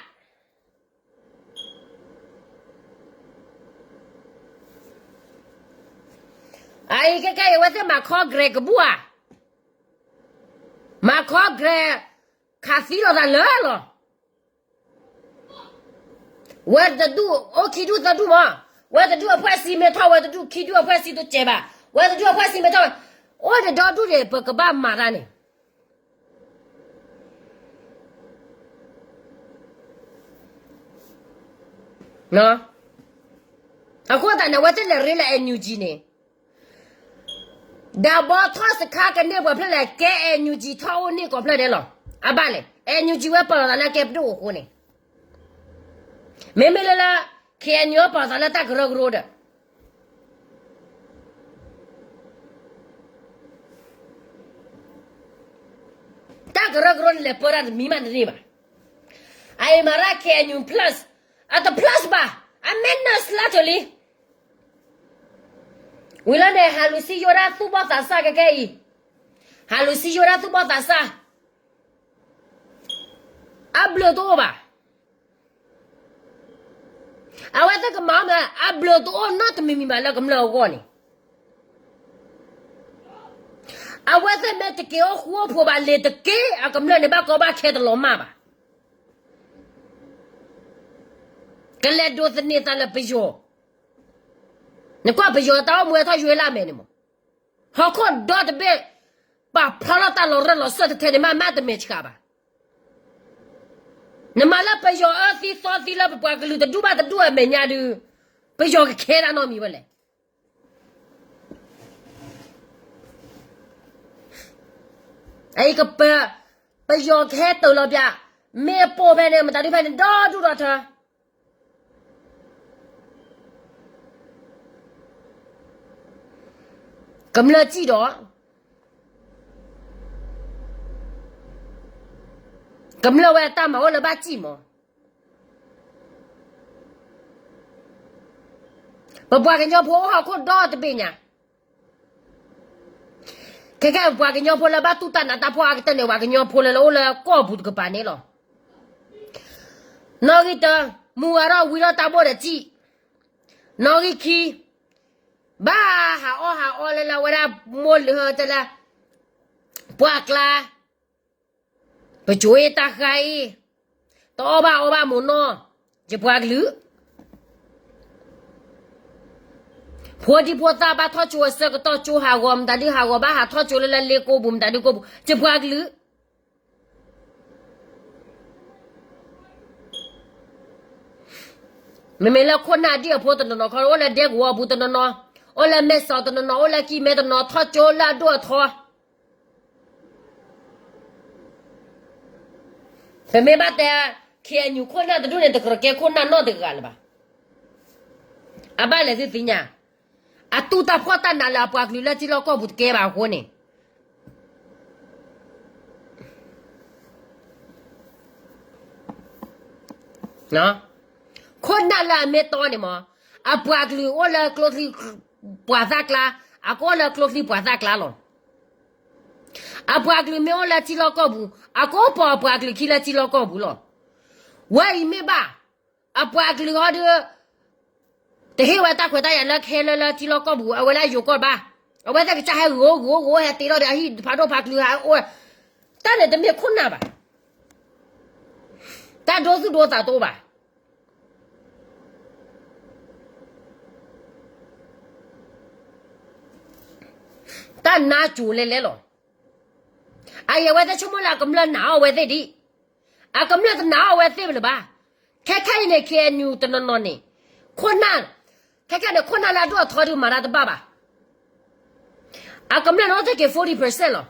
အအံၤခဲကဲအံၤ အဝဲသ့ၣ်မၤခီ Greg ကဘူၣ်ဧါ, မၤခီ Greg ခးသံလိာ်သးလၢလီၤ. ဝဲတဒူၣ်အိၣ်ခံဒူၣ်သၢဒူၣ်မး, ဝဲတဒူၣ်အဖှဲၣ်စံးမ့ၢ်ထီၣ် ဝဲတဒူၣ်ခံဒူၣ်အဖှဲၣ်စံးတစဲးဘၣ်, ဝဲတဒူၣ်အဖှဲၣ်စံးမ့ၢ်ထီၣ်, အိၣ်တဒီဒူၣ်န့ၣ် ပကဘၣ်မၤတၢ်န့ၣ် အဃိသတးန့ၣ် အဝဲသ့ၣ်လဲၤရ့လၢ NUG န့ၣ်, ဒၣ်ဘီထီၣ်စခါကန့ၢ်ပှၤဖျၢၣ်လဲၣ် ကဲ NUG ထီၣ်အိၣ်န့ၢ်ကိးဖျၢၣ်ဒဲးလီၤ. အဘၣ်လဲၣ်, NUG ဝဲပာ်လီၤသးလၢကဲပဒိၣ်အဃိန့ၣ်, မ့မ့ၢ်လၢလၢ KNU ပာ်လီၤသးလၢတၢ်ကရၢကရိဒီး တၢ်ကရၢကရိန့ၣ်လဲၤပၢတၢ်တမံၤမးတန့ၢ်ဘၣ်. အအံၤမၤရၣ် KNU plus, အတ plus ဘၣ်, အ minus လၢထၢၣ်လံ. ဝံၤလီၤန့ၣ် ဟးလူၤစံယိၣ်ဒၣ်သူၣ်ဘီၣ်သးစၢ်ကကဲအံၤ, ဟးလူၤစံယိၣ်ဒၣ်သူၣ်ဘီၣ်သးစၢ်, အဘျုးတအိၣ်ဘၣ်. အဝဲသ့ၣ်ကမၤအီၤမ့ၢ် အဘျုးတအိၣ်နီတမံၤမံၤဘၣ်လၢကမျၢၢ်အဂီၢ်န့ၣ်, အဝဲသ့ၣ်မ့ၢ်တက့ၤအိၣ်ဃူအိၣ်ဖိးဘၣ်လဲၤတက့ၢ် အကမျၢၢ်န့ၣ် ဘၣ်ကီဘၣ်ခဲတလီၤမၢ်ဘၣ်. ကလဲၤဒိးသန့ၤသးလၢပယီၤ, နကွၢ်ပယီၤတၢ်အိၣ်မူဝဲထီၣ်ယွဲလၢအမဲာ်န့ၣ်မး, ဟီၣ်ခိၣ်ဒီတဘ့ၣ် ပာ်ဖျါထီၣ်တၢ်လီၤရၢၢ်လီၤစၢၢ်တထဲန့ၣ် မ့ၢ်မ့ၢ်တမဲာ်ဆှးဘၣ်. နမၤလၢပယီၤအၢသံသီသံလၢပပှၤကလုာ်တဒူၣ်ဘၣ်တဒူၣ်အမဲာ်ညါဒုး, ပယီၤကခဲတၢ်နီတမံၤဝဲလဲၣ်. အအံၤကပ, ပယီၤကဟဲတၢၤလီၤပျၢ်, မ့ၢ်အပိာ်ဖဲန့ၣ် မတၤဒုးဖဲန့ၣ် ဒီဒူၣ်ဒီထၢ ကမျၢၢ်စံၣ်ဒီး, ကမျၢၢ်ဝဲအတၢ်မၤအိၣ်လၢဘၣ်စံၣ်မး, ပပှၤကညီဖိအိၣ်ဟီၣ်ခိၣ်ဒီတဘ့ၣ်ညါ, ခဲကဲပှၤကညီဖိလၢဘၣ်တူၢ်တၢ်နးတၢ်ဖှီၣ်အါကတၢၢ်န့ၣ် ပှၤကညီဖိလၢလၢအိၣ်လၢကီၢ်ပူၤတကပၤန့ၣ်လီၤ. နီၣ်ဂံၢ်တၢ, မူဝဲဒီးဝံၤဒီးတၢ်ဘိၣ်ဒီးစံၣ်, နီၣ်ဂံၢ်ခံ, ဘၣ်ဟးအီၣ်ဟးအီလၢလၢဝဲဒၣ်မိၢ်လၢဟၢတလၢ, ပှၢ်ကျါ, ပကိၤအ့ၣ်တၢ်ဃါအ့ၣ်, တအီၣ်ဘၣ်အီဘၣ်မုၢ်နီၢ်, ယပှၤကလုာ် ဖိဒံဖိသၣ်ဘၣ်ထီၣ်ကၠိအဆၢကတီၢ်ကၠိဟးဂီၤ မတၤဒုးဟးဂီၤဘၣ်ဟးထီၣ်ကၠိလၢလၢလ့ကိပူၤ မတၤဒုးကိပူၤ ယပှၤကလုာ် မ့မ့ၢ်လၢခိၣ်နၢ်ဒံၣ်အဖိတနီၤနီၤခီ အိၣ်လၢဒဲကဝီၤပူၤတနီၤနီၤ, အိၣ်လၢမဲၢ်စီၤတနီၤနီၤ, အိၣ်လၢကံၢ်မဲတနီၤ ထီၣ်ကၠိလၢအဒိၣ်အထီ ပမ့ၢ်ဘၣ်တဲ KNU ခိၣ်နၢ်တဒူၣ်န့ၣ် တကြၢးကဲခိၣ်နၢ်နီတဂၤလၢၤဘၣ်. အဘၣ်လဲၣ်သုသ့ၣ်ညါ, အတူၢ်တၢ်ဖှီၣ်တၢ်နးလၢအပှၤကလုာ်လၢထံလီၢ်ကီၢ်ပူၤတကဲဘၣ်အဃိန့ၣ် ခိၣ်နၢ်လၢအမ့ၢ်တီန့ၣ်မး, အပှၤကလုာ်အိၣ်လၢကျိချံပှၤသၣ်ကျါ, အကအိၣ်လၢကျိချံပှၤသၣ်ကျါလီၤ. အပှၤကလုာ်မ့ၢ်အိၣ်လၢထံလီၢ်ကီၢ်ပူၤ, အကအိၣ်ပိာ်အပှၤကလုာ်ခံလၢထံလီၢ်ကီၢ်ပူၤလီၤ. ဝဲအံၤမ့ၢ်ဘၣ်, အပှၤကလုာ်ဟီဒုး တဟ့ၣ်ဝဲတၢ်ခွဲးတၢ်ယာ်လၢကဟဲလၢလၢထံလီၢ်ကီၢ်ပူၤ အဝဲလၢယိၤကီၢ်ဘၣ်, အဝဲသ့ၣ်ကစၢ်ဟဲဂိၤဂိၤဂိၤ ဟဲတ့ထီၣ်ဒီးအဟံၣ်ဖးဒိၣ်ဖးကျၢၤဟးအိၣ်, တၢ်န့ၣ်တမ့ၢ်ခိၣ်နၢ်ဘၣ်, တၢ်ဒိသူၣ်ဒိသးတအိၣ်ဘၣ်. တၢ်နါစိၤလဲၤလဲၤလီၤ. အအံၤအဝဲသ့ၣ်ဆိကမိၣ်လၢအကမျၢၢ်နာ်အီၤဝဲသ့ၣ်ဒံး, အကမျၢၢ်တနာ်အီၤဝဲသ့ၣ်လၢၤဘၣ်. ခဲခဲအံၤန့ၣ် KNU တနီၤနီၤန့ၣ်, ခိၣ်နၢ်, ခဲခဲန့ၣ် ခိၣ်နၢ်လၢအဒိၣ်အထီဒုးမၤတၢ်တဘၣ်ဘၣ်. အကမျၢၢ်န့ၣ်အိၣ်သ့ၣ်က့ၤ forty percent လီၤ.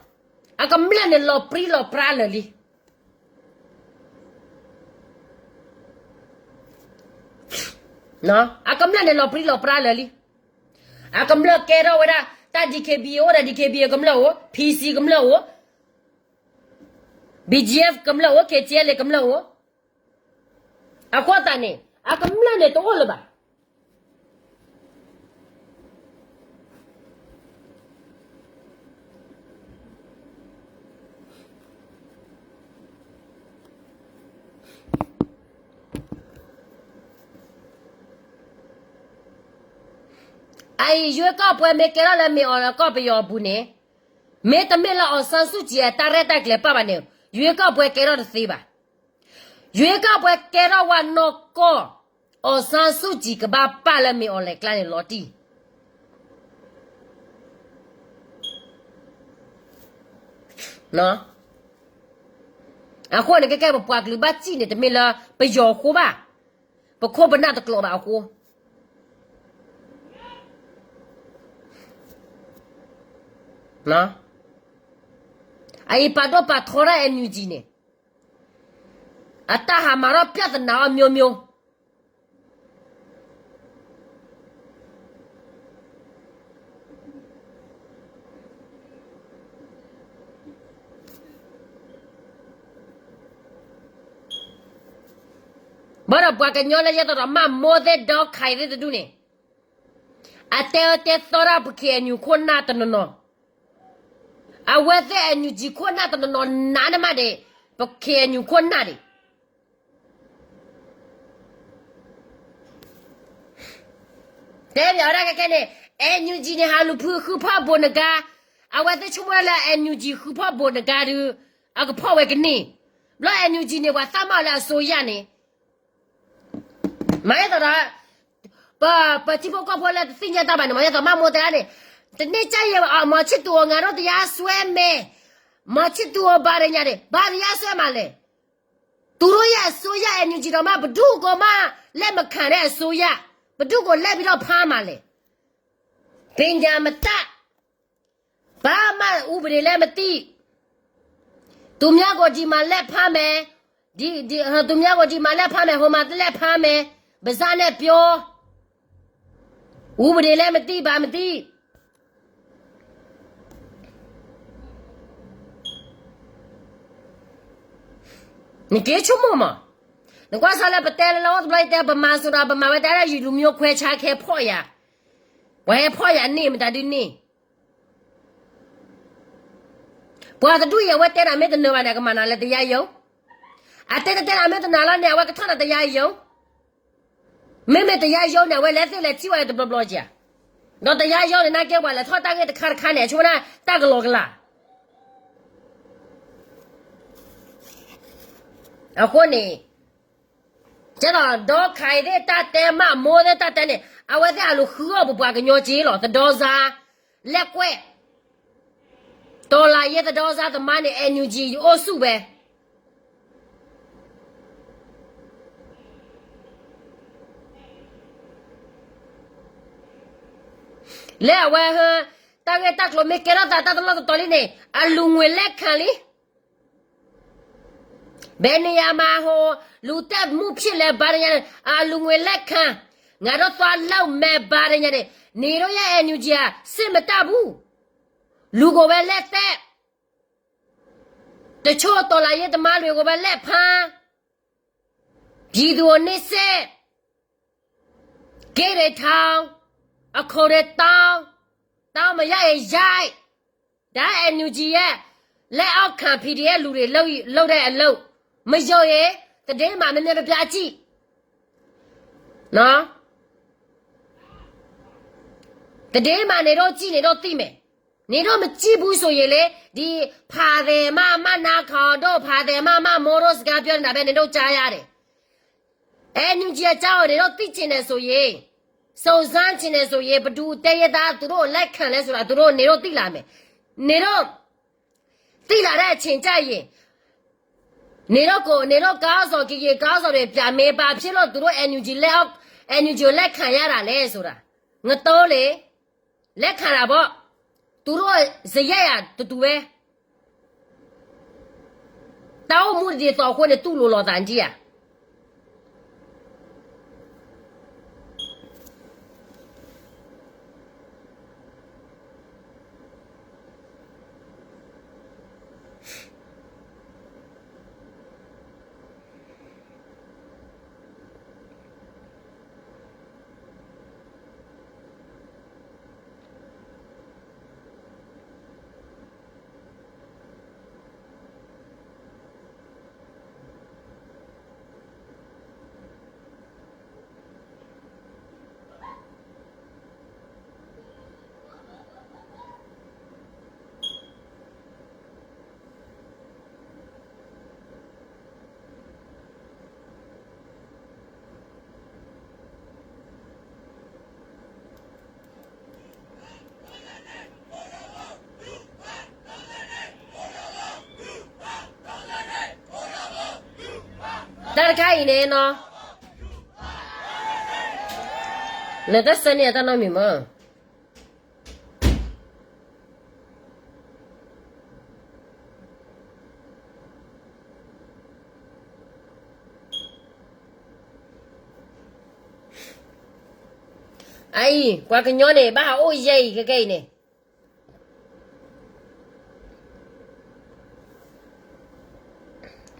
အကမျၢၢ်န့ၣ်လီၤပြံလီၤပြါလၢာ်လံ. အကမျၢၢ်န့ၣ်လီၤပြံလီၤပြါလၢာ်လံ. အကမျၢၢ်ကဲထီၣ်ဝဲဒၣ် တၢ် D K B A အိၣ်ဒီး D K B A ကမျၢၢ်အိၣ်, P C ကမျၢၢ်အိၣ်, B G F ကမျၢၢ်အိၣ်, K T L A ကမျၢၢ်အိၣ်. အဃိသတးန့ၣ် အကမျၢၢ်န့ၣ်တအိၣ်လၢၤဘၣ်. အအံၤ ရွေးကောက်ပွဲ မ့ၢ်ကဲထီၣ်လၢမ့ၢ်အီၤလၢကီၢ်ပယီၤအပူၤန့ၣ်, မ့တမ့ၢ်လၢ အောင်ဆန်းစုကြည် အတၢ်ရဲၣ်တၢ်ကျဲၤပာ်ဘၣ်န့ၣ် ရွေးကောက်ပွဲ ကဲထီၣ်တသ့ဘၣ်. ရွေးကောက်ပွဲ ကဲထီၣ်ဝဲနီၢ်ကီၢ်, အောင်ဆန်းစုကြည် ကဘၣ်ပာ်လၢမ့ၢ်အီၤလဲၤကျါန့ၣ်လီၤတံၢ် အဃိန့ၣ် ကဲကဲ ပပှၤကလုာ်ဘၣ်စံၣ်န့ၣ် တမ့ၢ်လၢပယီၤအဃိဘၣ်, ပခိၣ်ပနၢ်တကျိးဘၣ်အဃိ. အအံၤပာ်ဒိၣ်ပာ်ထီတၢ် N U G န့ၣ်, အတၢ်ဟးမၤထီၣ် ပြဿနာ အမျိုးမျိုး ဘၣ်ဒီးပှၤကညီလၢယဲသိးဒီး မၢ်မိၢ်သ့ၣ် ဒီးခးသ့ၣ်တဒူၣ်န့ၣ်, အတဲအၢတဲသီတၢ်ပ K N U ခိၣ်နၢ်တနီၤနီၤ, အဝဲသ့ၣ် N U G ခိၣ်နၢ်တနီၤနီၤ နးန့ၢ်မးဒံး, ပ K N U ခိၣ်နၢ်ဒံး တဲပဝဲဒၣ်ခဲကဲန့ၣ်, N U G န့ၣ် ဟးလူၤဖုဃုဖီၣ်ဘိးနကါ, အဝဲသ့ၣ်ဆိကမိၣ်ဒၣ်လၢ N U G ဃုဖီၣ်ဘိးနကါဒုး, အကဖီၣ်ဝဲကန့ၢ်, ဘျီ N U G န့ၣ် ပှၤသးမၤအီၤလၢအစိုးရန့ၣ်, မၤယဲသိးဒီး, ပ ပထံဖိကီၢ်ဖိလၢတသ့ၣ်ညါတၢ်ဘၣ်န့ၣ် မၤယဲသိးမၢ်မိၢ်တဲဒၣ်န့ၣ်, တန့ၢ်ကၢ်ယဲၢ်ဘၣ်အီၤ မီၤဆံၣ်သူၤအီၤ ငါတို့တရားစွဲမယ်, မီၤဆံၣ်သူၤအီၤ ဘာတွေညာတွေ, ဘာတရားစွဲမှာလဲ, သူတို့ရဲ့အစိုးရ N U G တောင်မှ ဘယ်သူ့ကိုမှ လက်မခံတဲ့အစိုးရ, ဘယ်သူ့ကို လိုက်ပြီးတော့ ဖမ်းမှာလဲ, ပညာမတတ်, ဘာမှ ဥပဒေလည်းမသိ, သူများကို ဒီမှာ လက်ဖမ်းမယ်, ဒီ ဒီ သူများကို ဒီမှာ လက်ဖမ်းမယ်, ဟိုမှာ လက်ဖမ်းမယ်, ပါးစပ်နဲ့ပြော, ဥပဒေလည်းမသိ ဘာမသိ. နက့ၤဆိကမိၣ်မး, နကွၢ်စၢ်လၢပတဲလၢလၢအိၣ်တဘျီ ယတဲ ဗမာဆိုတာ ဗမာဝဲတဲဒၣ် ယလူမျိုးခွဲခြားခဲ ဖီၣ်ယၤ, ပှၤဟဲဖီၣ်ယၤန့ၣ် မတၤဒုန့ၣ်, ပှၤတဒူၣ်အံၤ အဝဲတဲနၤမ့ၢ်တနၢၤဘၣ်န့ၣ် အကမၤနၤလၢတရားရုံး, အတဲတတဲနၤမ့ၢ်တနာ်လီၤန့ၣ် အဝဲကထီၣ်နၤတရားရုံး, မ့မ့ၢ်တရားရုံးန့ၣ် အဝဲလဲၤသ့ၣ်လဲၤထံၣ်ဝဲတဘျီဘျီက့ၤဧါ, ဒီးတရားရုံးန့ၣ် နာ်က့ပှၤလဲၤထီၣ်တၢ်ဂ့ၢ်တခါတခါန့ၣ် အဆိကမိၣ်တၢ်ကလီကလီ အဃိန့ၣ်, ကဲဒီး ဒီးခးအံၤသ့ၣ်တၢ်တဲ မၢ်မိၢ်သ့ၣ်တၢ်တဲန့ၣ် အဝဲသ့ၣ်အလိၤဃုအီၣ်ပပှၤကညီက့ၤလီၤ သဒီစါ, လဲၣ်ကွဲၢ်, တော်လှန်ရေးသဒီစါသမားန့ၣ် NUG အိၣ်ဆူၣ်ဝဲ လၢအဝဲဟၢ တၢ်ဂ့ၢ်တၢ်ကျိၤမ့ၢ်ကဲထီၣ်သးတၢ်တလီၢ်တတီၤလံန့ၣ် အလူၤငွေလက်ခံလံ, ဘယ်နေရာမှာ ဟို လူသတ်မှုဖြစ်လဲ ဘာညာ အလူၤငွေလက်ခံ, ငါတို့သွားလုပ်မယ် ဘာညာန့ၣ် နေတော့ရ NUG อ่ะ စစ်မတပ်ဘူး, လူကိုပဲလက်သတ်, တချို့တော်လှန်ရေးသမားတွေကိုပဲလက်ဖမ်း, ပြည်သူကိုနှိပ်စက်, ဂိတ်တွေထောင်, အခွန်တွေတောင်း, တောင်းမရရင်ရိုက်, ဒါ NUG ရဲ့ လက်အောက်ခံ PDF လူတွေလုပ်လုပ်တဲ့အလုပ်, မယုံရင် သတင်းမှာ များများပြပြကြည့်နော်, သတင်းမှာ နေတော့ကြည့်နေတော့သိမယ်, နေတော့မကြည့်ဘူးဆိုရင်လေ ဒီ ဖာတယ်မမနာခေါ်တို့ ဖာတယ်မမမိုးတို့စကားပြောနေတာပဲ နေတော့ကြားရတယ်. NUG အကြောင်းကို နေတော့သိချင်တယ်ဆိုရင်, စုံစမ်းချင်တယ်ဆိုရင် ဘယ်သူအသတ်ရေးသား သူတို့လက်ခံလဲဆိုတာ သူတို့ နေတော့သိလာမယ်, နေတော့သိလာတဲ့အချိန်ကျရင် နေတော့ကို နေတော့ခေါင်းဆောင် ကရင်ခေါင်းဆောင်တွေ ပြန်မေး ဘာဖြစ်လို့ သူတို့ NUG လက်အောက် NUG ကိုလက်ခံရတာလဲဆိုတာ, ငတိုးလေ လက်ခံတာပေါ့, သူတို့စရိုက်ရတူတူပဲ, တၢ်အိၣ်မူတဒ်သိးအဃိန့ၣ် တူၢ်လိာ်လိာ်သးဒံးဧါ. တၢ်တခါအံၤန့ၣ်နီၤ, နတဆၢန့ၢ်အတၢ်နီတမံၤမး. အအံၤ ပှၤကညီန့ၣ် ဘၣ်ဟးအိၣ်ယဲၢ်အံၤခဲကဲအံၤန့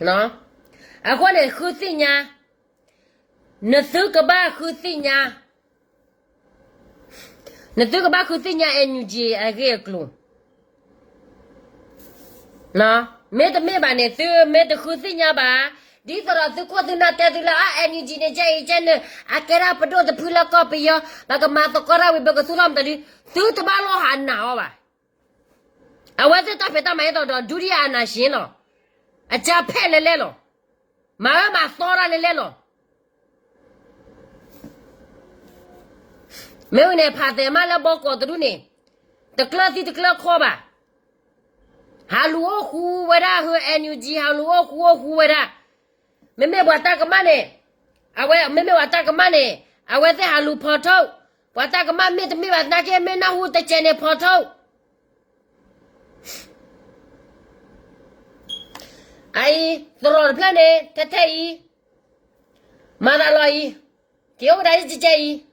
ၣ် အဃိန့ၣ် ဃုသ့ၣ်ညါ, နသုကဘၣ်ဃုသ့ၣ်ညါ, နသုကဘၣ်ဃုသ့ၣ်ညါ NUG အဂ့ၢ်အကျိၤ, မ့တမ့ၢ်ဘၣ်န့ၣ် သုမ့ၢ်တဃုသ့ၣ်ညါဘၣ်, ဒ်သိးဒီးသုခိၣ်သုနၢ်တဲသုလၢ အ NUG န့ၣ် ကဲအံၤကဲနုာ် အကဲဒၣ်ပဒိၣ်တဖုလၢကီၢ်ပယီၤ ပကမၤသကိးတၢ်ဝံၤ ပကသူၣ်ထီၣ်မတၤဒု, သုတဘၣ်လီၤဟးနာ်အီၤဘၣ်. အဝဲသ့ၣ်တၢ်ဖံးတၢ်မၤအသိးဒီး ဒုတိယအာဏာရှင်လီၤ. အကြမ်းဖက်လဲၣ်လဲၣ်လီၤ. မၤအၢမၤသီတၢ်လဲၣ်လဲၣ်လီၤ. မ့ၢ်ဝံၤန့ၣ် ဖးသဲးမးလၢဘီကီးတဒူၣ်န့ၣ် တကျၢၢ်သံတကျၢၢ်ခီဘၣ်. ဟးလူၤအိၣ်ဃူဝဲဒၣ် ဟၢ NUG ဟးလူၤအိၣ်ဃူအိၣ်ဃူဝဲဒၣ်. မ့မ့ၢ်ပှၤတၢ်ကမၣ်န့ၣ်, အဝဲ မ့မ့ၢ်ပှၤတၢ်ကမၣ်န့ၣ် အဝဲသ့ၣ်ဟးလူၤဖီၣ်ထိၣ်, ပှၤတၢ်ကမၣ်မ့ၢ်တမ့ၢ်ဘၣ်သနာ်က့ မ့ၢ်နၢ်ဟူတစဲးန့ၣ်ဖီၣ်ထိၣ်. အအံၤ သရိာ်တဖျၢၣ်န့ၣ် ထဲထဲအံၤ မၤသးလီၤအံၤ, က့ၤအိၣ်ကဒါယကဲအံၤ.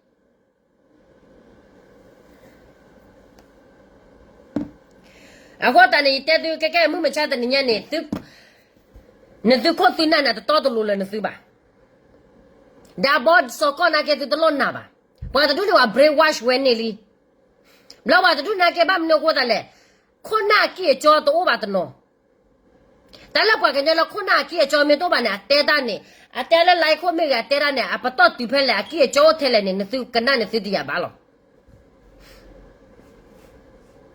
အဃိသတးန့ၣ် ယတဲသုကဲကဲမုၢ်မဆါတနံၤညါန့ၣ် နသုခိၣ်သုနၢ်န့ၣ် တတီတလိၤလၢနသုဘၣ်. ဒးဘီစီၤကီၢ်နာ်က့သုတလိၣ်နာ်ဘၣ်. ပှၤတဒူၣ်န့ၣ် ပှၤ brainwash ဝဲန့ၣ်လံ. ဘျီပှၤတဒူၣ်နာ်က့ဘၣ်မနုၤအဃိသတးလဲၣ်, ခိၣ်နၢ်အကံၢ်အကီတအိၣ်ဘၣ်တနီၤ. တၢ်လၢပှၤကညီလၢခိၣ်နၢ်အကံၢ်အကီမ့ၢ်တအိၣ်ဘၣ်န့ၣ် အတဲတၢ်န့ၣ်, အတဲလၢ line ခိၣ်မ့ၢ်ဂ့ၤ အတဲတၢ်န့ၣ် အပတီၢ်တုၤဖဲလဲၣ် အကံၢ်အကီအိၣ်ထဲလဲၣ်န့ၣ် နသုကနၣ်န့ၣ်သုတယာ်ဘၣ်လီၤ.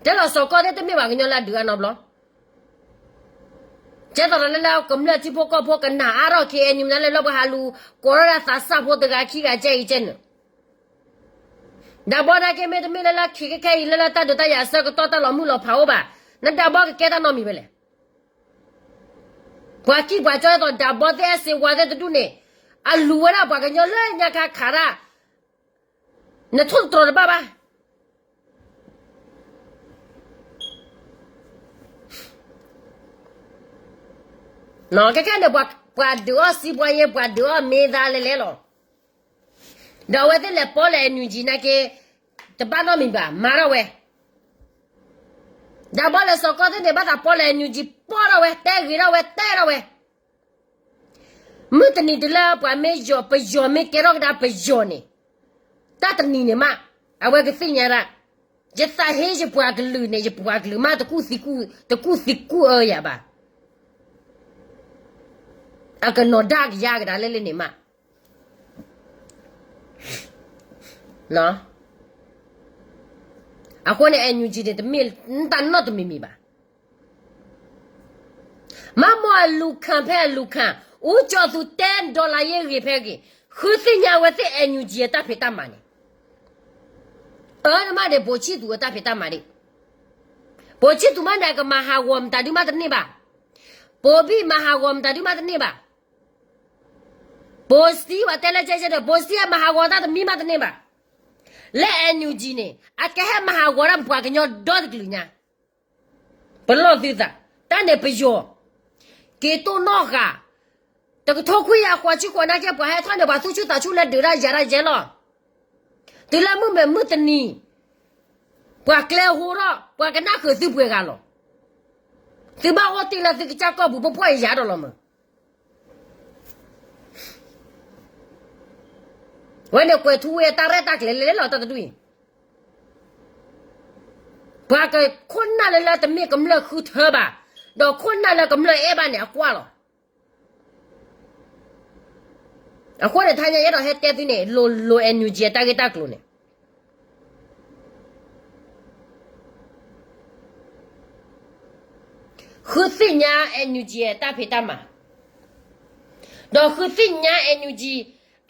တဲလီၤစီၤကီၢ်သ့ၣ်တမ့ၢ်ပှၤကညီလၢအဒုးအါနီတဘျီ. ကဲသိးဒီးလၢလၢကမျၢၢ်ထံဖိကီၢ်ဖိကနၣ်အါထီၣ် KNU မနုၤလဲၣ် လၢပှၤဟးလူၤ ကိးထီၣ်ဒၣ်သးစၢ်ဖိတဂၤခံဂၤကဲအံၤကဲနုာ်. ဒးဘီနာ်က့မ့တမ့ၢ်လၢလၢခံကခဲအံၤ လၢလၢတၢ်ဒုးတၢ်ယၤအဆၢကတီၢ်တၢ်လီၤမုၢ်လီၤဖးအိၣ်ဘၣ်, နဒးဘီကကဲတၢ်နီတမံၤဖဲလဲၣ်. ပှၤကံၢ်ပှၤကီဒ်သိးဒးဘီသ့ၣ် အဲၣ်စ့ဝါသ့ၣ်တဒူၣ်န့ၣ်, အလူၤဝဲဒၣ်ပှၤကညီလၢညါခါခးတၢ်, နထိၣ်သတြီၤတဘၣ်ဘၣ်. ခဲခဲန့ၣ် ပှၤဒုးအီၣ်စံးပှၤယဲ ပှၤဒုးအီၣ်မ့ၢ်သါလဲၣ်လဲၣ်လီၤ. ဒီးအဝဲသ့ၣ်လဲၤပီၣ်လဲၣ် NUG နာ်က့, တဘၣ်နီတမံၤဘၣ် မၤထီၣ်ဝဲ. ဒးဘီလဲၤစီၤကီၢ်သ့ၣ်န့ၣ် ဘၣ်သးပီၣ်လဲၣ် NUG ပီၣ်ထီၣ်ဝဲ တဲဂ့ၤထီၣ်ဝဲ တဲထီၣ်ဝဲ. မုၢ်တနံၤတုၤလၢပှၤမ့ၢ်ယီၤ ပယီၤမ့ၢ်ကဲထီၣ်ကဒါပယီၤန့ၣ်, တၢ်တနံၤန့ၣ်မး, အဝဲကသ့ၣ်ညါဒၣ်, ယသးဟ့ယပှၤကလုာ်န့ၣ် ယပှၤကလုာ်မး တကူၣ်သံကူၣ်အၢယၤဘၣ်. အကနီၤဒါကယါကဒါလၢလၢန့ၣ်မး. အဃိန့ၣ် NUG န့ၣ် တမ့ၢ်တၢ်နီတမံၤမံၤဘၣ်. မ့ၢ်မိၢ်အလူၤခၣ်ဖဲအလူၤခၣ်, အူကၠီၤသူတဲ dollar ယဲၢ်ဂ့ၤဖဲဂ့ၤ, ဃုသ့ၣ်ညါဝဲသ့ၣ် NUG အတၢ်ဖံးတၢ်မၤန့ၣ်, အၢနမးဒံး ဘိးဆံၣ်သူးအတၢ်ဖံးတၢ်မၤဒံး, ဘိးဆံၣ်သူးမးန့ၣ် အကမၤဟးဂီၤမတၤဒုမးတန့ၢ်ဘၣ်, ဘိးဘံၣ်မၤဟးဂီၤမတၤဒုမးတန့ၢ်ဘၣ်. ဘိးစတံ ပှၤတဲလၢကဲကဲဒီး ဘိးစတံအမၤဟးဂီၤတၢ်တမံၤမးတန့ၢ်ဘၣ်. လၢ NUG န့ၣ် အကဟဲမၤဟးဂီၤတၢ်ပပှၤကညီဒီတကလုာ်ညါ. ပလီၢ်သုသး, တၢ်န့ၣ်ပယီၤ, က့ၤတိၢ်နီၣ်ဃာ်, တကထိခွံကယၤဃိးဆံဃိးနၣ်ကဲ ပှၤဟဲထီၣ်န့ၣ် ပှၤသူၣ်ဆူၣ်သးဆူၣ်လၢဒုးတၢ်ယၤတၢ်ယဲလီၤ. တုၤလၢမုၢ်မ့ၢ်မုၢ်တနံၤ ပှၤကျဲဟိထီၣ် ပှၤကနၣ်ဃုာ်သုပှဲၤဂၤလီၤ. သုဘၣ်အိၣ်တ့ၢ်လၢသုကစၢ်ကီၢ်ပူၤ ပဖှီၣ်အံၤယၤဒီးလီၤမး. ဝဲန့ၣ်ကွဲးထူဝဲတၢ်ရဲၣ်တၢ်ကျဲၤလဲၤလဲၤလီၤတၢ်တဒူၣ်အံၤ, ပှၤကခိၣ်နၢ်လၢလၢတမ့ၢ်ကမျၢၢ်ဃုထၢဘၣ်, ဒီးခိၣ်နၢ်လၢကမျၢၢ်အဲၣ်ဘၣ်န့ၣ် အကွၢ်လီၤ. အဃိန့ၣ် ထါညါယအဲၣ်ဒိးဟဲတဲသုန့ၣ် လိၤလိၤ NUG အတၢ်ဂ့ၢ်တၢ်ကျိၤန့ၣ် ဃုသ့ၣ်ညါ NUG အတၢ်ဖံးတၢ်မၤ, ဒီးဃုသ့ၣ်ညါ NUG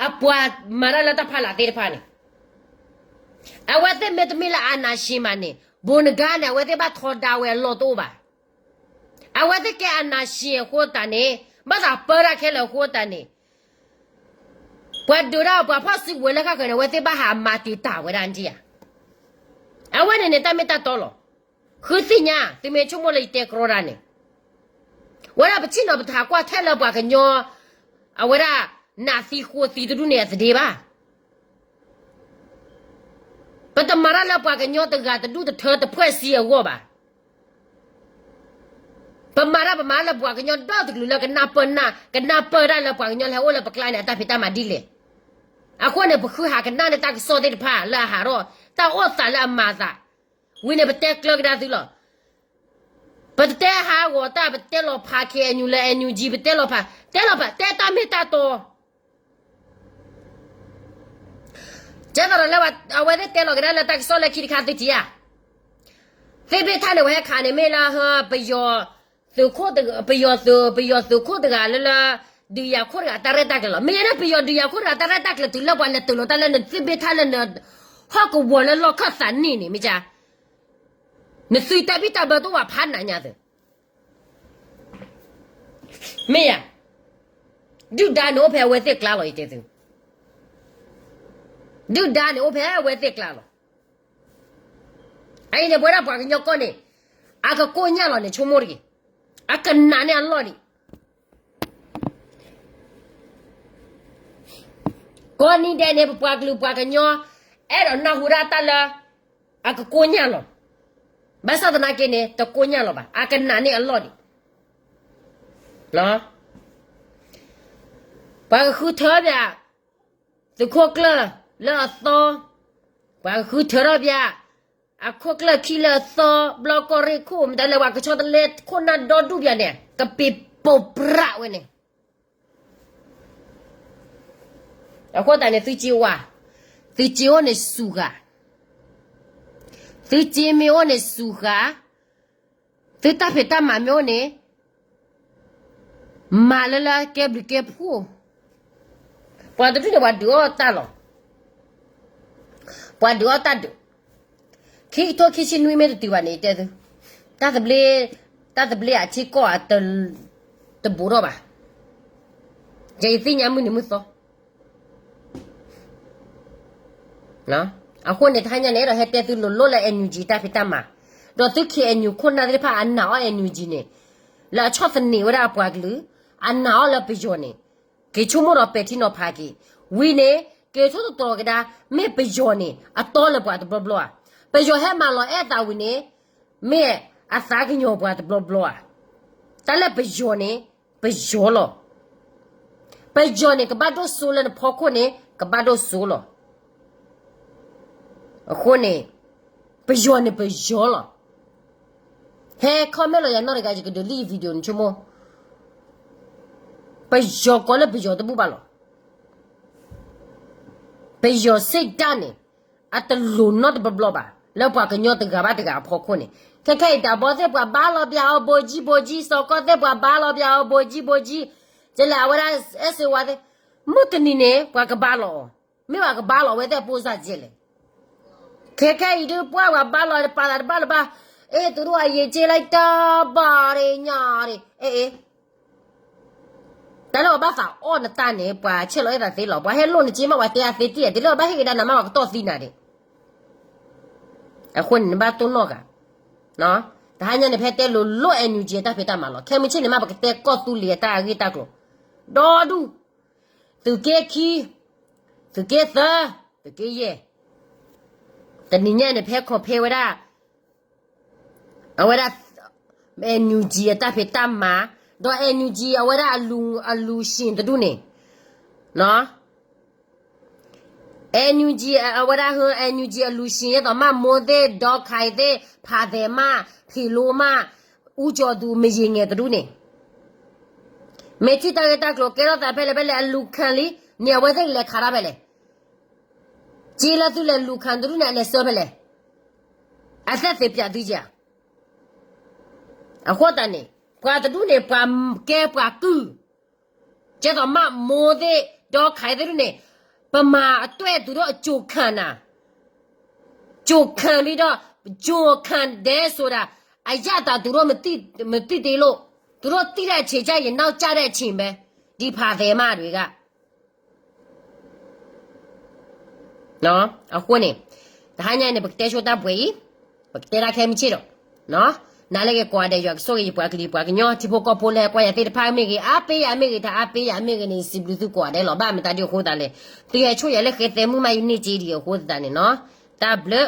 အပှၤမၤတၢ်လၢတၢ်ဖီလာ်သ့ၣ်တဖၣ်န့ၣ်, အဝဲသ့ၣ်မ့တမ့ၢ်လၢအာဏာရှင်မးန့ၣ် ဘိးနဂါန့ၣ် အဝဲသ့ၣ်ဘၣ်ထီဒါဝဲအလီၢ်တအိၣ်ဘၣ်. အဝဲသ့ၣ်ကဲအာဏာရှင်အဃိသတးန့ၣ် ဘၣ်သးပၢတၢ်ခဲလၢာ်အဃိသတးန့ၣ် ပှၤဒုးဒၣ်ပှၤဖီၣ်စုကဝဲၤလၢဃၣ်ဃၢၤန့ၣ် အဝဲသ့ၣ်ဘၣ်ဟးမၤတံာ်တာ်ဝဲဒၣ်ဒ်ဧါ. အဝဲန့ၣ်န့ၣ် တၢ်မ့ၢ်တၢ်တီလီၤ. ဃုသ့ၣ်ညါ သုမ့ၢ်ဆိကမိၣ်လၢယတဲကြီတၢ်န့ၣ်, ဝဲဒၣ်ပထံၣ်နီၤပတဟးကွၢ်ထဲလၢပှၤကညီ အဝဲဒၣ် နးသံဃိးသံတဒူၣ်န့ၣ်အသဒ့ဘၣ်. ပတမၤတၢ်လၢပှၤကညီတဂၤတဒူၣ်တထၢတဖှဲၣ်စံအဂီၢ်ဘၣ်. ပမၤတၢ်ပမၤလၢပှၤကညီဒီတကလုာ်လၢကနၢ်ပၢၢ်နၢ် ကနၢ်ပၢၢ်တၢ်လၢပှၤကညီလၢဟဲအိၣ်လၢပကျါန့ၣ် အတၢ်ဖံးတၢ်မၤဒ်လဲၣ်. အဃိန့ၣ် ပဃုဟးကနၣ်န့ၢ်တၢ်ကစီၣ်သ့ၣ်တဖၣ်လၢအဟးထီၣ် တၢ်အိၣ်သးလၢအမၤအသး, ဝံၤန့ၣ် ပတဲကျၢၤကဒါသုလီၤ. ပတတဲဟးဂီၤတၢ် ပတဲလီၤဖး KNU လၢ NUG ပတဲလီၤဖး တဲလီၤဖး တဲတၢ်မ့ၢ်တၢ်တီ ကဲသိးဒီးလၢ အဝဲသ့ၣ်တဲလီၤကဒါလၢတၢ်ကစီၣ်လၢခံတခါသုထံၣ်ဧါ. သ့ၣ်ဘ့ၣ်ထၣ်န့ၣ် ဝဲဟဲခးန့ၣ်မ့ၢ်လၢ ပယီၤသုးခိၣ်တဂၤ ပယီၤသုး ပယီၤသုးခိၣ်တဂၤလၢလၢ ဒုးယၤခိၣ်တဂၤတၢ်ရဲၣ်တၢ်ကျဲၤလီၤ. မ့ၢ်ယဲဒၣ်ပယီၤဒုးယၤခိၣ်တဂၤတၢ်ရဲၣ်တၢ်ကျဲၤတုၤလၢပှၤလဲၤတုၤလီၤတၢ်လၢနသ့ၣ်ဘ့ၣ်ထၣ်လၢန ဟီၣ်ကဝီၤလၢလီၢ်ခၢၣ်သးန့ၣ်န့ၣ် မ့ၢ်က နသုတၢ်ဘံၣ်တၢ်ဘၢတအိၣ်ဘၣ်ဖးနးညါသု မ့ၢ်ယၤ, ဒုၣ်ဒါန့ၣ်အိၣ်ဖဲအဝဲသ့ၣ်ကျါလီၤ ယတဲသု, ဒုၣ်ဒါန့ၣ်အိၣ်ဖဲအဝဲသ့ၣ်ကျါလီၤ. အအံၤန့ၣ် ပဝဲဒၣ်ပှၤကညီကီၢ်န့ၣ် အကကိၢ်ညၣ်လီၤန့ၣ် ဆိကမိၣ်တဂ့ၤ, အကနးန့ၢ်အလီၢ်ဒံး ကိးနံၤဒဲးန့ၣ် ပပှၤကလုာ်ပှၤကညီ အဲၣ်ဒိးနၢ်ဟူဒၣ်တၢ်လၢ အကကိၢ်ညၣ်လီၤ. ဘၣ်ဆၣ်သနာ်က့န့ၣ် တကိၢ်ညၣ်လီၤဘၣ်, အကနးန့ၢ်အလီၢ်ဒံး. ပှၤကဃုထၢပၠး သုးခိၣ်ကျၢၢ်လၢအသီ, ပှၤကဃုထၢထီၣ်ပၠး အခိၣ်ကျၢၢ်ခံလၢအသီ, ဘျီကီၢ်ရ့ၣ်ခိၣ် မတၤလဲၣ် ပှၤကဆီတလဲခိၣ်နၢ်ဒီဒူၣ်ပၠးန့ၣ် ကပ့ၤပိာ်ပြးဝဲန့ၣ် အဃိသတးန့ၣ် သုစ့ဝါ, သုစ့အိၣ်န့ၣ်စူၤဃာ်, သုစ့မ့ၢ်အိၣ်န့ၣ်စူၤဃာ်, သုတၢ်ဖံးတၢ်မၤမ့ၢ်အိၣ်န့ၣ် မၤလၢလၢကဲဘျုးကဲဖှိၣ်, ပှၤတဒူၣ်န့ၣ် ပှၤဒုးအီၣ်တၢ်လီၤ. ပှၤဒုးအီၣ်တၢ်ဒုး, ခံကထိခံဆံနွံမ့ၢ်တတုၤဘၣ်န့ၣ် ယတဲသု, တၢ်သဘျ့, တၢ်သဘျ့အထံကီၢ်အတ, တဘူးထီၣ်ဘၣ်. ယဲယသ့ၣ်ညါမုၢ်နံၤမုၢ်သီ အဃိန့ၣ် တဟါညါန့ၣ် အဲၣ်ဒိးဟဲတဲသုလိၤလိၤလၢ NUG တၢ်ဖံးတၢ်မၤ, ဒီးသု KNU ခိၣ်နၢ်သ့ၣ်တဖၣ်အနာ်အီၤ NUG န့ၣ်, လၢအဆီၣ်သနံးဝဲဒၣ်အပှၤကလုာ်, အနာ်အီၤလၢပယီၤန့ၣ်, က့ၤဆိကမိၣ်ဒီးပဲာ်ထံနီၤဖးက့ၤ, ဝံၤန့ၣ် က့ၤထိၣ်သတြီၤကဒါ, မ့ၢ်ပယီၤန့ၣ် အတီလၢပှၤတဘျီဘျီဧါ, ပယီၤဟဲမၤလီၤအဲၣ်သးဝံၤန့ၣ်, မ့ၢ်အသးကညီၤပှၤတဘျီဘျီဧါ, တၢ်လၢပယီၤန့ၣ် ပယီၤလီၤ. ပယီၤန့ၣ် ကဘၣ်ဒိၣ်စိလၢနဖီခိၣ်န့ၣ် ကဘၣ်ဒိၣ်စိလီၤ. အဃိန့ၣ် ပယီၤန့ၣ်ပယီၤလီၤ. ဟဲ comment လီၤယၤနီတဂၤ ယကဒုးလံၣ် video နဆိကမိၣ်, ပယီၤကိးလၢပယီၤတဘူၣ်ဘၣ်လီၤ. ပယီၤစ့ၢ်ဒၣ်န့ၣ် အတလိၤနီတဘျီဘျီဘၣ် လၢပှၤကညီတဂၤဘၣ်တဂၤအဖီခိၣ်န့ၣ်, ခဲခဲအံၤ ဒးဘီသ့ၣ်ပှၤဘါလီၤပၠးအီၤ ဘိးကၠံဘိးကၠံ, စီၤကီၢ်သ့ၣ်ပှၤဘါလီၤပၠးအီၤ ဘိးကၠံဘိးကၠံ, ကလဲၣ် အဝဲဒၣ် အဲၣ်စ့ဝါသ့ၣ်, မုၢ်တနံၤန့ၣ် ပှၤကဘါလီၤအီၤ, မ့ၢ်ပှၤကဘါလီၤအဝဲသ့ၣ်အပိၢ်စၢ်ကဲလဲၣ်. ခဲခဲအံၤဒုးပှၤ ပှၤဘါလီၤ ပာ်သးတဘၣ်လၢၤဘၣ်, အဲၣ် သူတို့အရေးကြီးလိုက်တာ ဘာတွေညာတွေ, အဲၣ် တၢ်လၢပဘၣ်သးအီၣ်နတၢ်န့ၣ် ပှၤဆဲးလီၤအဲၣ်သးသ့လီၤ. ပှၤဟဲလိၣ်နစ့မး ပှၤတဲအသ့တံၢ်, တုၤလၢပဘၣ်ဟ့ၣ်ကဒါနၤမး ပှၤကတီၢ်သံနၤဒံး. အဃိန့ၣ် နဘၣ်တိၢ်နီၣ်ဂၤ, တဟါညါန့ၣ် ဖဲတဲလိၤလိၤ NUG အတၢ်ဖံးတၢ်မၤလီၤ. ခဲမုၢ်ဆ့ၣ်န့ၣ်မး ပကတဲကီၢ်သူလ့ၤအတၢ်ဂ့ၢ်တၢ်ကျိၤ ဒီဒူၣ်, သုးက့ခံ, သုးက့သၢ, သုးက့ယဲၢ်, တနံၤညါန့ၣ် ဖဲ compare ဝဲဒၣ် အဝဲဒၣ် NUG အတၢ်ဖံးတၢ်မၤ, ဒီး NUG အဝဲဒၣ်အလူၤ အလူၤရှ့တဒူၣ်န့ၣ်, NUG အဝဲဒၣ် NUG အလူၤရှ့ ဒ်သိးမး မိၢ်သ့ၣ်, ဒီခါသ့ၣ်, ဖးသဲးမး, ဖံးလိမး, အူကၠီၤသူ မယံၤငဲၤတဒူၣ်န့ၣ်, မ့ၢ်ထံၣ်တၢ်ဂ့ၢ်တၢ်ကျိၤ ကဲထီၣ်သးဖဲလဲၣ်ဖဲလဲၣ် အလူၤခၢၣ်လံန့ၣ် အဝဲသ့ၣ်ကလဲၤခးတၢ်ဖဲလဲၣ်. က့လၢသုလဲၤလူၤခၢၣ်တဒူၣ်န့ၣ် အလဲၤဆှၢဖဲလဲၣ်. အသ့ၣ်သ့ၣ်ပၠးသုက့ဧါ. အဃိသတးန့ၣ် ပှၤတဒူၣ်န့ၣ် ပှၤကဲပှၤကုၢ်, ကဲသိးမး မိၢ်သ့ၣ်, ဒီခါသ့ၣ်ဒူၣ်န့ၣ်, ပမၤအတွဲၣ်တုၤထီၣ်အကၠိၣ်ခၢၣ်နၤ, ကၠိၣ်ခၢၣ်ဘံဒီး ကၠိၣ်ခၢၣ်ဒဲစိၤဒၣ်, အယၣ်တၢ်တုၤထီၣ် မတံၢ်တ့လိၣ်, တုၤထီၣ်တံၢ်ဒၣ်ဆံးကၢ် ယနီၢ်ကၢ်ဒၣ်ဆံးဘဲ, ဒ်ဖးသဲးမးတဂၤ အဃိန့ၣ် တဟါညါန့ၣ် ပကတဲဆိတၢ်ပှဲၤအံၤ, ပကတဲတၢ်ခဲမုၢ်ဆ့ၣ်ဒီး, နၤလၢက့ၤကိးဂၤဒဲး ယွၤကဆိၣ်ဂ့ၤယပှၤကလုာ်ပှၤကညီ ထံဖိကီၢ်ဖိလၢဟဲကွၢ်ယၤသ့ၣ်တဖၣ်မ့ၢ်ဂ့ၤ, အါပ့ယၤမ့ၢ်ဂ့ၤ, တအါပ့ယၤမ့ၢ်ဂ့ၤန့ၣ် ယစံးဘျုးသုကိးဂၤဒဲးလီၤ. ဘၣ်မတၤဒ်အဃိသတးလဲၣ်, သုဟဲဆိၣ်ယၤလၢဃဲသဲမုၢ်မး ယန့ၢ်က့ဒံးအဃိသတးန့ၣ်နီၤ, တၢ်ဘျုး